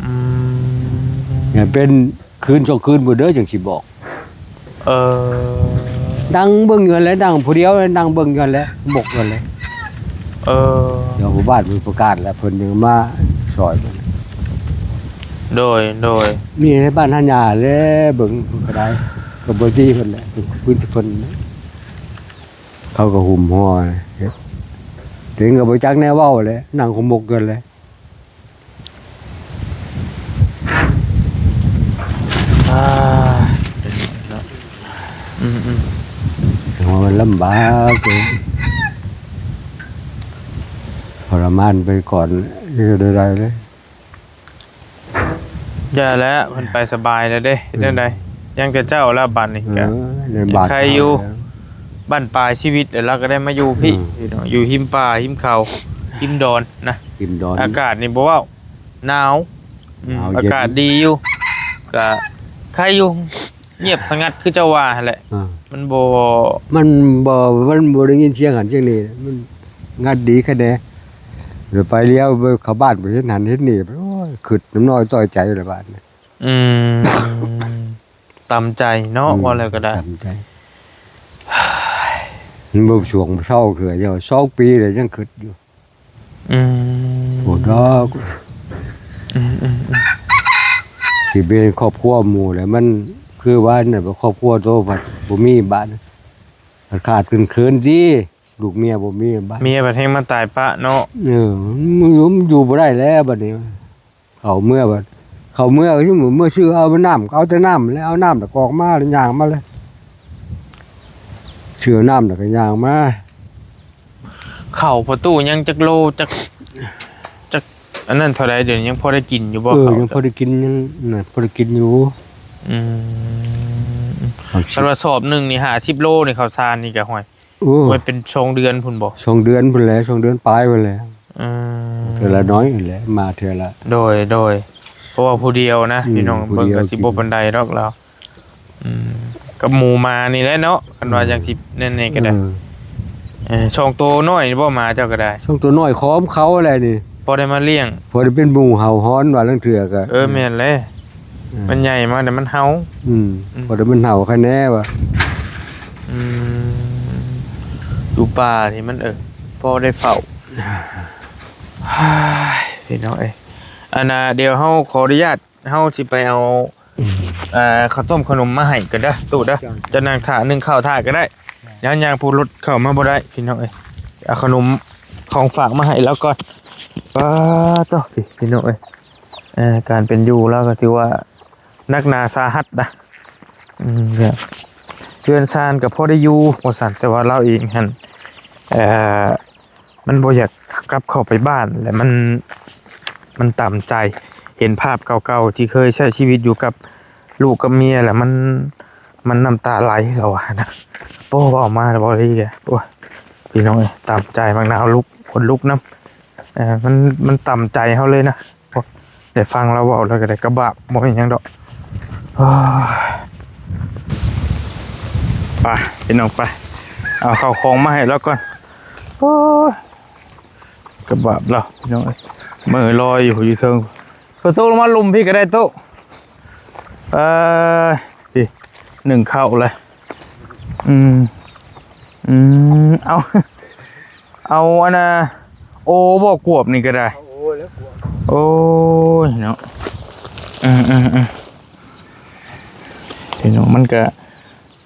ອືມ ຢ່າເປັນຄືນສອງຄືນພຸ້ນເດີ ຈັ່ງຊິບອກ ເອີ ນັ່ງເບິ່ງຢູ່ຫັ້ນແຫຼະ ນັ່ງຜູ້ດຽວ ນັ່ງເບິ່ງຢູ່ຫັ້ນແຫຼະ ໝົກຢູ່ຫັ້ນແຫຼະ ເອີ ດຽວຜູ້ບ້ານເພິ່ນປະກາດແລ້ວ ເພິ່ນຈຶ່ງມາຊ່ອຍ ໂດຍ ໂດຍ ມີໃນບ້ານຫາຍາແຫຼະ ເບິ່ງເພິ່ນກໍໄດ້ ກໍບໍ່ດີເພິ່ນແຫຼະ ເພິ່ນ ເພິ່ນ ເຂົາກໍຫຸ້ມຫົວເຮັດ ເອງກໍບໍ່ຈັກແນວເວົ້າແຫຼະ ນັ່ງຂະໝົກກັນແຫຼະ ອ່າ ເນາະ ອືມໆ ຖືວ່າມັນລຳບາກເລີຍ ທໍລະມານໄປກ່ອນ ເຮັດແນວໃດເລີຍ ຢ່າແລ້ວ ເພິ່ນໄປສະບາຍແລ້ວເດ້ ເຮັດແນວໃດ ອືມ ຍັງແຕ່ເຈົ້າແລ້ວບາດນີ້ ເອີ ກໍຍັງໄຄຢູ່ ບັ້ນປາຍຊີວິດ ແລ້ວລາວກໍໄດ້ມາຢູ່ພີ້ ອືມ ພີ່ນ້ອງ ຢູ່ຮິມປ່າ ຮິມເຂົາ ຮິມດອນນະ ລິມດອນ ອາກາດນີ້ບໍ່ເວົ້າ ໜາວ ອືມ ໜາວເຢັນ ອາກາດດີຢູ່ ກະໄຄຢູ່ ງຽບສະຫງັດຄືເຈົ້າວ່າຫັ້ນແຫຼະ ອ່າ ມັນບໍ່ ມັນບໍ່ ມັນບໍ່ໄດ້ຍິນສຽງຫັ້ນສຽງນີ້ ມັນສະຫງັດດີຄັກແດ່ ໄປແລ້ວ ໄປເຂົ້າບ້ານ ໄປເຮັດຫັ້ນເຮັດນີ້ ໂອ້ຍ ຄຶດນ້ຳນ້ອຍຕໍ່ຍໃຈລະບາດນີ້ ອືມ ຕາມໃຈເນາະ ອືມ ເວົ້າແລ້ວກໍໄດ້ ຕາມໃຈ ມັນບໍ່ຊ່ວງເຊົາເທື່ອ ເຈົ້າ ສອງປີແລ້ວຍັງຄິດຢູ່ ອືມ ໂອ້ດອກ ອືມໆໆ ຊິເປັນຄອບຄົວໝູ່ແລ້ວ ມັນຄືວ່ານັ້ນ ຄອບຄົວໂຕພັດບໍ່ມີບາດ ມັນຂາດເຂີນໆ ຕິ ລູກເມຍບໍ່ມີບາດ ເມຍບັດແຮ່ງມາຕາຍປະເນາະ ເອີ ມັນຢູ່ ມັນຢູ່ບໍ່ໄດ້ແລ້ວບັດນີ້ ເຂົ້າເມືອບັດ ເຂົ້າເມືອຄືເມືອຊື້ເອົານ້ຳ ກໍເອົາແຕ່ນ້ຳແຫຼະ ເອົານ້ຳແລ້ວກໍອອກມາ ແລ້ວຍ່າງມາເລີຍ ຊື້ເອົານ້ຳແລ້ວກໍຍ່າງມາ ເຂົ້າພໍ່ຕູ້ຍັງຈັກໂລ ຈັກ ຈັກອັນນັ້ນເທົ່າໃດ ດຽວນີ້ຍັງພໍໄດ້ກິນຢູ່ບໍ່ ເອີ ເຂົ້າ ຍັງພໍໄດ້ກິນ ຍັງນັ້ນ ພໍໄດ້ກິນຢູ່ ອືມ ຄັນວ່າສອບໜຶ່ງນີ້ຫ້າສິບໂລນີ້ ເຂົ້າສານນີ້ກໍ ຫ້ວຍ ໂອ້ຍ ໂອ້ຍ ເປັນສອງເດືອນພຸ້ນບໍ່? ສອງເດືອນພຸ້ນແຫຼະ ສອງເດືອນປາຍພຸ້ນແຫຼະ ອືມ ເທື່ອລະໜ້ອຍຫັ້ນແຫຼະ ມາເທື່ອລະ ໂດຍ ໂດຍ ເພາະວ່າຜູ້ດຽວນະ ອືມ ພີ່ນ້ອງ ຜູ້ດຽວ ເບິ່ງກໍຊິບໍ່ປານໃດດອກລາວ ອືມ ກັບໝູໝານີ້ແຫຼະເນາະ ຄັນວ່າ ອືມ ຈັ່ງຊິແນວນີ້ກໍໄດ້ ເອີ ເອີ ສອງໂຕນ້ອຍນີ້ບໍ່ ໝາເຈົ້າກໍໄດ້ ສອງໂຕນ້ອຍຂອງເຂົາແຫຼະນີ້ ພໍໄດ້ມາລ້ຽງ ພໍໄດ້ເປັນໝູເຫົ່າຫອນວ່າລາງເທື່ອກໍ ເອີ ແມ່ນແຫຼະ ເອີ ມັນໃຫຍ່ມາແລ້ວມັນເຫົ່າ ອືມ ອືມ ພໍໄດ້ມັນເຫົ່າໃຄແນ່ວ່າ ອືມ ຢູ່ປ່ານີ້ມັນ ເອີ ພໍໄດ້ເຝົ້າ ພີ່ນ້ອງເອີຍ ອັນນ່າ ດຽວເຮົາຂໍອະນຸຍາດ ເຮົາຊິໄປເອົາ ອືມ ເອີ ເຂົ້າຕົ້ມຂະໜົມມາໃຫ້ກັນເດີຕູ້ເດີ ເຈົ້າ ເຈົ້ານັ່ງຖ້າ ໜຶ້ງເຂົ້າຖ້າກໍໄດ້ ຍ່າງ ຍ່າງຜູ້ລົດເຂົ້າມາບໍ່ໄດ້ ພີ່ນ້ອງເອີຍ ເອົາຂະໜົມຂອງຝາກມາໃຫ້ລາວກ່ອນ ປາໂທ້ ພີ່ນ້ອງເອີຍ ເອີ ການເປັນຢູ່ລາວກໍຖືວ່າໜັກໜາສາຫັດນະ ອືມ ເຮືອນຊານກໍພໍໄດ້ຢູ່ວ່າຊັ້ນ ແຕ່ວ່າລາວເອງຫັ້ນ ເອີ ມັນບໍ່ຢາກກັບເຂົ້າໄປບ້ານ ແລະ ມັນ ມັນຕຳໃຈ ເຫັນພາບເກົ່າໆ ທີ່ເຄີຍໃຊ້ຊີວິດຢູ່ກັບລູກກັບເມຍ ແລ້ວມັນ ມັນນ້ຳຕາໄຫຼ ລາວວ່ານະ ໂອ້ ເວົ້າມາແລ້ວບໍ່ດີແກ ໂອ້ຍ ພີ່ນ້ອງເອີຍ ຕຳໃຈ ບັກນາວລຸກ ຂົນລຸກນຳ ເອີ ມັນ ມັນຕຳໃຈເຮົາເລີຍນະ ໂອ້ຍ ໄດ້ຟັງລາວເວົ້າແລ້ວກໍໄດ້ກະບາບ ບໍ່ແມ່ນຫຍັງດອກ ໂອ້ຍ ໄປ ພີ່ນ້ອງ ໄປ ເອົາເຂົ້າຂອງມາໃຫ້ລາວກ່ອນ ໂອ້ຍ ກະບາບລາວ ພີ່ນ້ອງເອີຍ ເມີລອຍຢູ່ ຢູ່ເທິງ ປະຕູລົງມາລຸ່ມພີ້ກໍໄດ້ຕູ້ ເອີ ພີ້ ໜຶ້ງເຂົ້າເລີຍ ອືມ ອືມ ເອົາ ເອົາອັນນ່າ ໂອບໍ່ ກວບນີ້ກໍໄດ້ ເອົາໂອແລ້ວກວບ ໂອ້ຍເນາະ ເອີໆໆ ພີ່ນ້ອງ ມັນກະ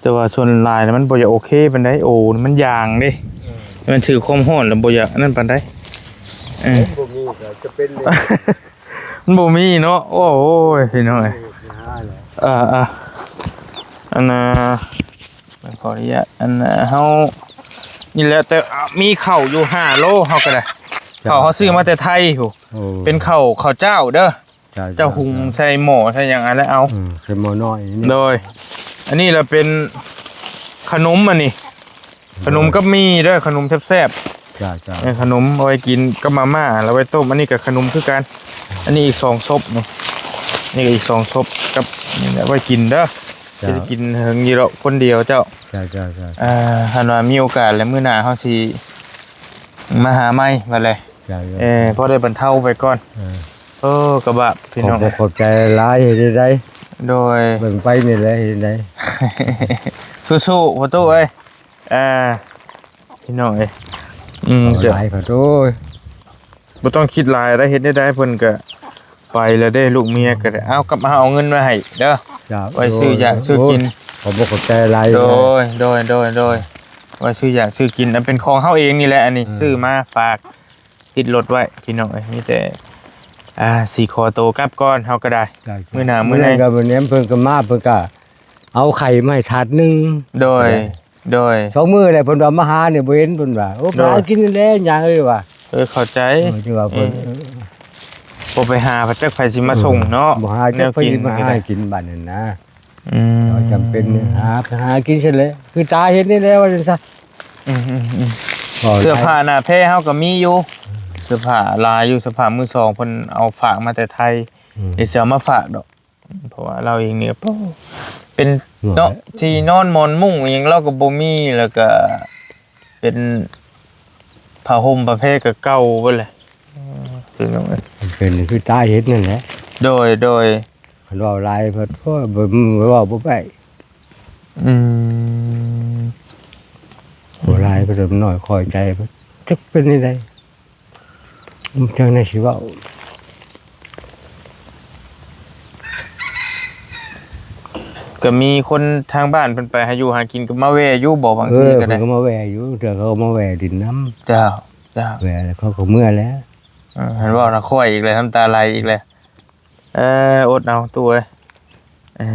ແຕ່ວ່າສ່ວນຫຼາຍແລ້ວມັນບໍ່ຢາກໂອເຄປານໃດ ໂອມັນຢາງເດ້ ເອີ ມັນຖືກຄວາມຮ້ອນແລ້ວບໍ່ຢາກອັນນັ້ນປານໃດ ເອີ ມັນບໍ່ມີກໍຈະເປັນເລີຍ ມັນບໍ່ມີເນາະ ໂອ້ຍ ພີ່ນ້ອງເອີຍ ເອີໆ ອັນນ່າ ຂໍອະນຸຍາດ ອັນນ່າ ເຮົາ ນີ້ແຫຼະ ແຕ່ ອາ ມີເຂົ້າຢູ່ຫ້າໂລ ເຮົາກໍໄດ້ ເຂົ້າເຮົາຊື້ມາແຕ່ໄທພຸ້ນ ໂອ້ ເປັນເຂົ້າ ເຂົ້າຈ້າວເດີ ເຈົ້າ ເຈົ້າ ເຈົ້າ ເຈົ້າ ເຈົ້າ ຫຸງໃສ່ໝໍ້ໃສ່ຫຍັງອັນແລ້ວເອົາ ອືມ ໃສ່ໝໍ້ນ້ອຍນີ້ ໂດຍ ອັນນີ້ລະເປັນຂະໜົມ ອັນນີ້ ຂະໜົມກັບໝີ່ເດີ ຂະໜົມແຊບໆ ເຈົ້າໆ ເອີ ຂະໜົມເອົາໄວ້ກິນກັບມາມ່າ ແລ້ວໄວ້ຕົ້ມ ອັນນີ້ກໍຂະໜົມຄືກັນ ອັນນີ້ອີກສອງສົບນີ້ ນີ້ກໍອີກສອງສົບ ກັບນີ້ແຫຼະໄວ້ກິນເດີ ເຈົ້າ ຊິໄດ້ກິນເຖິງຢູ່ດອກຄົນດຽວເຈົ້າ ເຈົ້າໆໆ ເອີ ຄັນວ່າມີໂອກາດແລ້ວມື້ໜ້າເຮົາຊິ ມາຫາໃໝ່ວ່າແຫຼະ ເຈົ້າ ເອີ ພໍໄດ້ບັນເທົາໄປກ່ອນ ເອີ ເອີ ກະບາບພີ່ນ້ອງ ຂອບໃຈຫຼາຍ ເຮັດໄດ້ ໂດຍ ເບິ່ງໄປນີ້ແຫຼະ ເຮັດໄດ້ ສູ້ໆ ພໍ່ຕູ້ເອີຍ ເອີ ພີ່ນ້ອງເອີຍ ອືມ ເຈົ້າ ຫຼາຍ ຂໍໂທດ ບໍ່ຕ້ອງຄິດຫຼາຍໄດ໋ ເຮັດໄດ້ ເພິ່ນກະໄປແລ້ວເດ້ ລູກເມຍກະໄດ້ ເອົາ ກັບມາເອົາເງິນມາໃຫ້ເດີ ເຈົ້າ ໄວ້ຊື້ຢາກຊື້ກິນ ໂອ້ຍ ຂອບໃຈຫຼາຍ ໂດຍ ໂດຍ ໂດຍ ໂດຍ ໄວ້ຊື້ຢາກຊື້ກິນ ອັນເປັນຂອງເຮົາເອງນີ້ແຫຼະ ອັນນີ້ ເອີ ຊື້ມາຝາກ ຕິດລົດໄວ້ພີ່ນ້ອງເອີຍ ມີແຕ່ ອ່າ ຊິຂໍໂຕກັບກ່ອນ ເຮົາກໍໄດ້ ໄດ້ ມື້ໜ້າມື້ໃນ ມື້ນັ້ນກໍມື້ນີ້ເພິ່ນກໍມາ ເພິ່ນກໍເອົາໄຂ່ມາໃຫ້ຖາດໜຶ່ງ ໂດຍ ໂດຍ ສອງມື້ແລ້ວ ເພິ່ນວ່າມາຫານີ້ບໍ່ເຫັນ ເພິ່ນວ່າ ໂອ້ ໂດຍ ໄປຫາກິນນີ້ແຫຼະ ຍ່າເອີຍວ່າ ເອີ ເຂົ້າໃຈ ເອີ ທີ່ວ່າເພິ່ນ ເອີ ບໍ່ໄປຫາ ຈັກໃຜຊິມາສົ່ງເນາະ ບໍ່ຫາ ຈັກໃຜຊິມາຫາກິນບາດນັ້ນນະ ອືມ ຈຳເປັນຫາ ຫາກິນຊັ້ນແຫຼະ ຄືຕາເຫັນນີ້ແຫຼະວ່າຊັ້ນຊະ ອືມໆໆ ເສື້ອຜ້າໜ້າແພເຮົາກໍມີຢູ່ ເສື້ອຜ້າຫຼາຍຢູ່ ເສື້ອຜ້າມືສອງ ເພິ່ນເອົາຝາກມາແຕ່ໄທ ອືມ ດຽວຊິເອົາມາຝາກດອກ ເພາະວ່າລາວເອງນີ້ກໍ ໂອ້ ເປັນ ເນາະ ທີ່ນອນໝອນມຸ້ງອີ່ຫຍັງລາວກໍບໍ່ມີ ແລ້ວກໍເປັນຜ້າຫົ່ມຜ້າແພກໍເກົ່າເບິດແຫຼະ ເປັນ ເປັນຄືຕາເຫັນນັ້ນແຫຼະ ໂດຍ ໂດຍ ຄັນເວົ້າຫຼາຍເພິ່ນ ໂອ້ຍ ບໍ່ ເວົ້າບໍ່ໄປ. ອືມ ເວົ້າຫຼາຍເພິ່ນນ້ອຍຄອຍໃຈເພິ່ນ ຈັກເປັນແນວໃດ ຈັກແນວຊິເວົ້າ. ກໍມີຄົນທາງບ້ານເພິ່ນໄປຫາຢູ່ຫາກິນ ກໍມາແວ່ຢູ່ບໍ່? ບາງທີກໍໄດ້ ເອີ ເພິ່ນກໍມາແວ່ຢູ່ ເທື່ອເຂົາກໍມາແວ່ດິນນຳ. ເຈົ້າ ເຈົ້າ ແວ່ແລ້ວເຂົາກໍເມືອແລ້ວ. ເອີ ເຫັນເວົ້ານະ ຂ້ອຍອີກແລ້ວ ນ້ຳຕາໄຫຼອີກແລ້ວ. ເອີ ອົດເອົາຕູ້ເອີຍ. ເອີ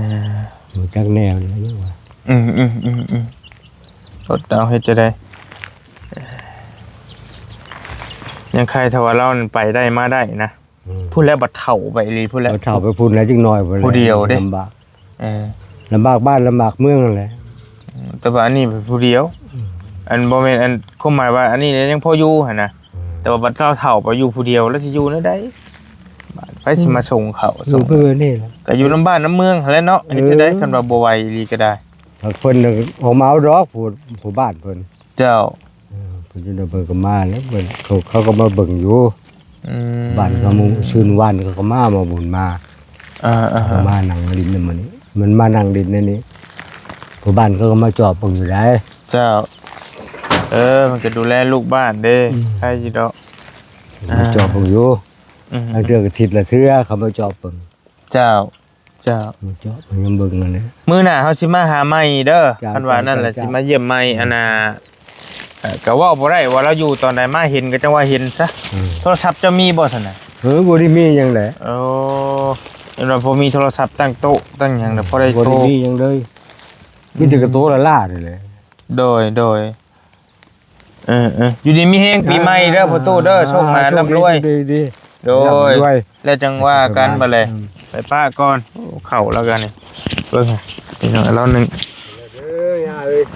ບໍ່ຈັກແນວແລ້ວຍັງວ່າ ອືມໆໆໆ ອົດເອົາ ເຮັດຈັ່ງໃດ? ຍັງໄຄຖ້າວ່າລາວນັ້ນໄປໄດ້ມາໄດ້ນະ. ອືມ ພຸ້ນແລ້ວບັດເຖົ້າໄປອີ່ຫຼີພຸ້ນແລ້ວ ບັດເຖົ້າໄປພຸ້ນແລ້ວ ຈັກໜ້ອຍພຸ້ນແລ້ວ ຜູ້ດຽວເດ້ ລຳບາກ. ເອີ ລຳບາກບ້ານລຳບາກເມືອງຫັ້ນແຫຼະ. ອືມ ແຕ່ວ່າອັນນີ້ໄປຜູ້ດຽວ. ອືມ ອັນບໍ່ແມ່ນ ອັນຄວາມໝາຍວ່າອັນນີ້ຍັງພໍຢູ່ຫັ້ນນະ. ອືມ ແຕ່ວ່າບັດເຖົ້າ ເຖົ້າໄປຢູ່ຜູ້ດຽວ ແລ້ວຊິຢູ່ແນວໃດ? ບາດໃຜຊິມາສົ່ງເຂົ້າ ອືມ ສົ່ງ ຢູ່ເພື່ອນີ້ແຫຼະ ກໍຢູ່ນຳບ້ານນຳເມືອງຫັ້ນແຫຼະເນາະ. ເອີ ເຮັດຈັ່ງໃດ ຄັນວ່າບໍ່ໄຫວອີ່ຫຼີກໍໄດ້ ຫາກເພິ່ນອອກມາເອົາດອກ ຜູ້ ຜູ້ບ້ານເພິ່ນ. ເຈົ້າ ເອີ ເພິ່ນຈະໄດ້ ເພິ່ນກໍມາແລ້ວ ເພິ່ນ ເຂົາ ເຂົາກໍມາເບິ່ງຢູ່. ອືມ ບ້ານເຂົາມື້ຊືນວານເຂົາກໍມາ ມາບຸນມາ. ເອີໆໆ ເຂົາມານັ່ງຫຼິ້ນນຳມື້ນີ້ ມັນມານັ່ງຫຼິ້ນໃນນີ້ ຜູ້ບ້ານເຂົາກໍມາຈອບເບິ່ງຢູ່ໃດ. ເຈົ້າ ເອີ ມັນກໍດູແລລູກບ້ານເດ້. ອືມ ໃຄຢູ່ດອກ ມາຈອບເບິ່ງຢູ່. ອືມ ລາງເທື່ອກໍທິດລະເທື່ອເຂົາມາຈອບເບິ່ງ. ເຈົ້າ ເຈົ້າ ມາຈອບມາເບິ່ງຫັ້ນແຫຼະ. ມື້ໜ້າເຮົາຊິມາຫາໃໝ່ເດີ. ເຈົ້າ ຄັນວ່ານັ້ນແຫຼະ ເຈົ້າ ຊິມາຢ້ຽມໃໝ່. ອືມ ອັນນ່າ ເອີ ກໍເວົ້າບໍ່ໄດ້ວ່າລາວຢູ່ຕອນໃດ ມາເຫັນກໍຈັ່ງວ່າເຫັນຊະ. ອືມ ໂທລະສັບເຈົ້າມີບໍ່ຊັ້ນນະ? ເອີ ບໍ່ໄດ້ມີຫຍັງແຫຼະ. ໂອ້ ເຫັນວ່າບໍ່ມີໂທລະສັບຕັ້ງໂຕະຕັ້ງຫຍັງນະ ອືມ ພໍໄດ້ໂທ ບໍ່ໄດ້ມີຫຍັງເລີຍ. ອືມ ມີແຕ່ກະໂຕລະລ້ານີ້ແຫຼະ. ໂດຍ ໂດຍ. ເອີໆ ຢູ່ດີມີແຮງປີໃໝ່ເດີພໍ່ຕູ້ເດີ ໂຊກໝານ ໂຊກດີ ລ່ຳລວຍ ໂຊກດີ ໂດຍ ລ່ຳລວຍ ແລ້ວຈັ່ງວ່າກັນບັດແລະ. ອືມ ໄປປະກ່ອນ. ໂອ້ ເຂົ້າແລ້ວກັນນີ້ ເບິ່ງພີ່ນ້ອງ ລາວໜຶ່ງ.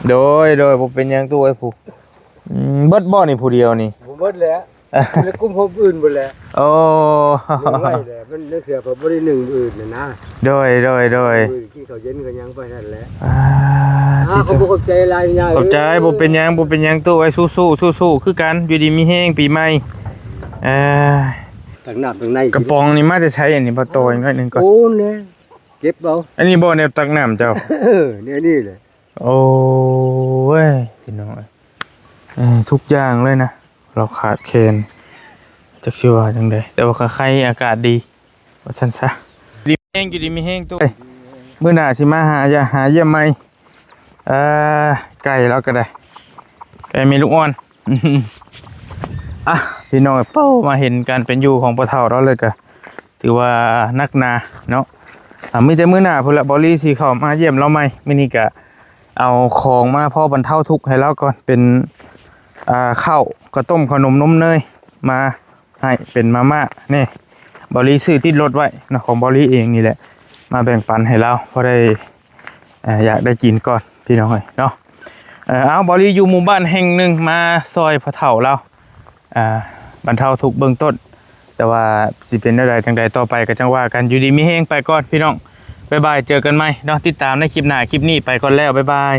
ເດີ ໂດຍໆ ບໍ່ເປັນຫຍັງຕູ້ເອີຍ. ຜູ້ ອືມ ເບິດບໍ່ນີ້ ຜູ້ດຽວນີ້? ບໍ່ເບິດແຫຼະ ແລ້ວກຸມຄົນອື່ນເບິດແຫຼະ. ໂອ້ ຍັງໄວ້ແຫຼະ ມັນເທື່ອເຂົາບໍ່ໄດ້ໜຶ້ງມື້ອື່ນນະ. ໂດຍໆໆ ມື້ອື່ນກິນເຂົ້າເຢັນກໍຍັງໄປຫັ້ນແຫຼະ. ອ່າ ອ່າ ທີ່ ຂອບໃຈຫຼາຍຍາ ຂອບໃຈ. ເອີຍ ບໍ່ເປັນຫຍັງ ບໍ່ເປັນຫຍັງຕູ້ເອີຍ ສູ້ໆ ສູ້ໆ ຄືກັນ ຢູ່ດີມີແຮງປີໃໝ່. ເອີ ຕັກນ້ຳຕັງໃນ ກະປ໋ອງນີ້ມາແຕ່ໃສ? ອັນນີ້ບໍ່ຕໍ່ອີກໜ້ອຍໜຶ່ງກ່ອນ. ໂອ້ ແນ່ ເກັບເອົາ. ອັນນີ້ບໍ່ແນວຕັກນ້ຳເຈົ້າ? ເອີ ແນວນີ້ແຫຼະ. ໂອ້ຍ ພີ່ນ້ອງເອີຍ ເອີ ທຸກຢ່າງເລີຍນະ ລາວຂາດແຄນ ຈັກຊິວ່າຈັ່ງໃດ ແຕ່ວ່າກໍໄຄອາກາດດີ ວ່າຊັ້ນຊະ. ດີມີແຮງ ຢູ່ດີມີແຮງຕູ້. ເອີຍ ມື້ໜ້າຊິມາຫາ ຢາ ຫາຢ້ຽມໃໝ່. ເອີ ໄກ່ລາວກໍໄດ້ ໄກ່ແມ່ລູກອ່ອນ. ອ່ະ ພີ່ນ້ອງເອີຍ ເປົ້າ ມາເຫັນການເປັນຢູ່ຂອງພໍ່ເຖົ້າລາວເລີຍກະ ຖືວ່າໜັກໜາເນາະ. ອ່າ ມີແຕ່ມື້ໜ້າພຸ້ນລະ ເບົາລີຊິເຂົ້າມາຢ້ຽມລາວໃໝ່. ມື້ນີ້ກະເອົາຂອງມາພໍບັນເທົາທຸກໃຫ້ລາວກ່ອນ ເປັນ ອ່າ ເຂົ້າ ເຂົ້າຕົ້ມ ເຂົ້າໜົມ ນົມເນີຍ ມາໃຫ້ເປັນມາມ່າ. ນີ້ ເບົາລີຊື້ຕິດລົດໄວ້ເນາະ ຂອງເບົາລີເອງນີ້ແຫຼະ ມາແບ່ງປັນໃຫ້ລາວ ພໍໄດ້ ອ່າ ຢາກໄດ້ກິນກ່ອນ ພີ່ນ້ອງເອີຍເນາະ. ເອີ ເອົາ ເບົາລີຢູ່ໝູ່ບ້ານແຫ່ງໜຶ່ງ ມາຊ່ອຍພໍ່ເຖົ້າລາວ ອ່າ ບັນເທົາທຸກເບື້ອງຕົ້ນ ແຕ່ວ່າຊິເປັນແນວໃດຈັ່ງໃດຕໍ່ໄປກໍຈັ່ງວ່າກັນ. ຢູ່ດີມີແຮງໄປກ່ອນ ພີ່ນ້ອງ ບາຍບາຍ ເຈີກັນໃໝ່ເນາະ ຕິດຕາມໃນຄລິບໜ້າ. ຄລິບນີ້ໄປກ່ອນແລ້ວ ບາຍບາຍ.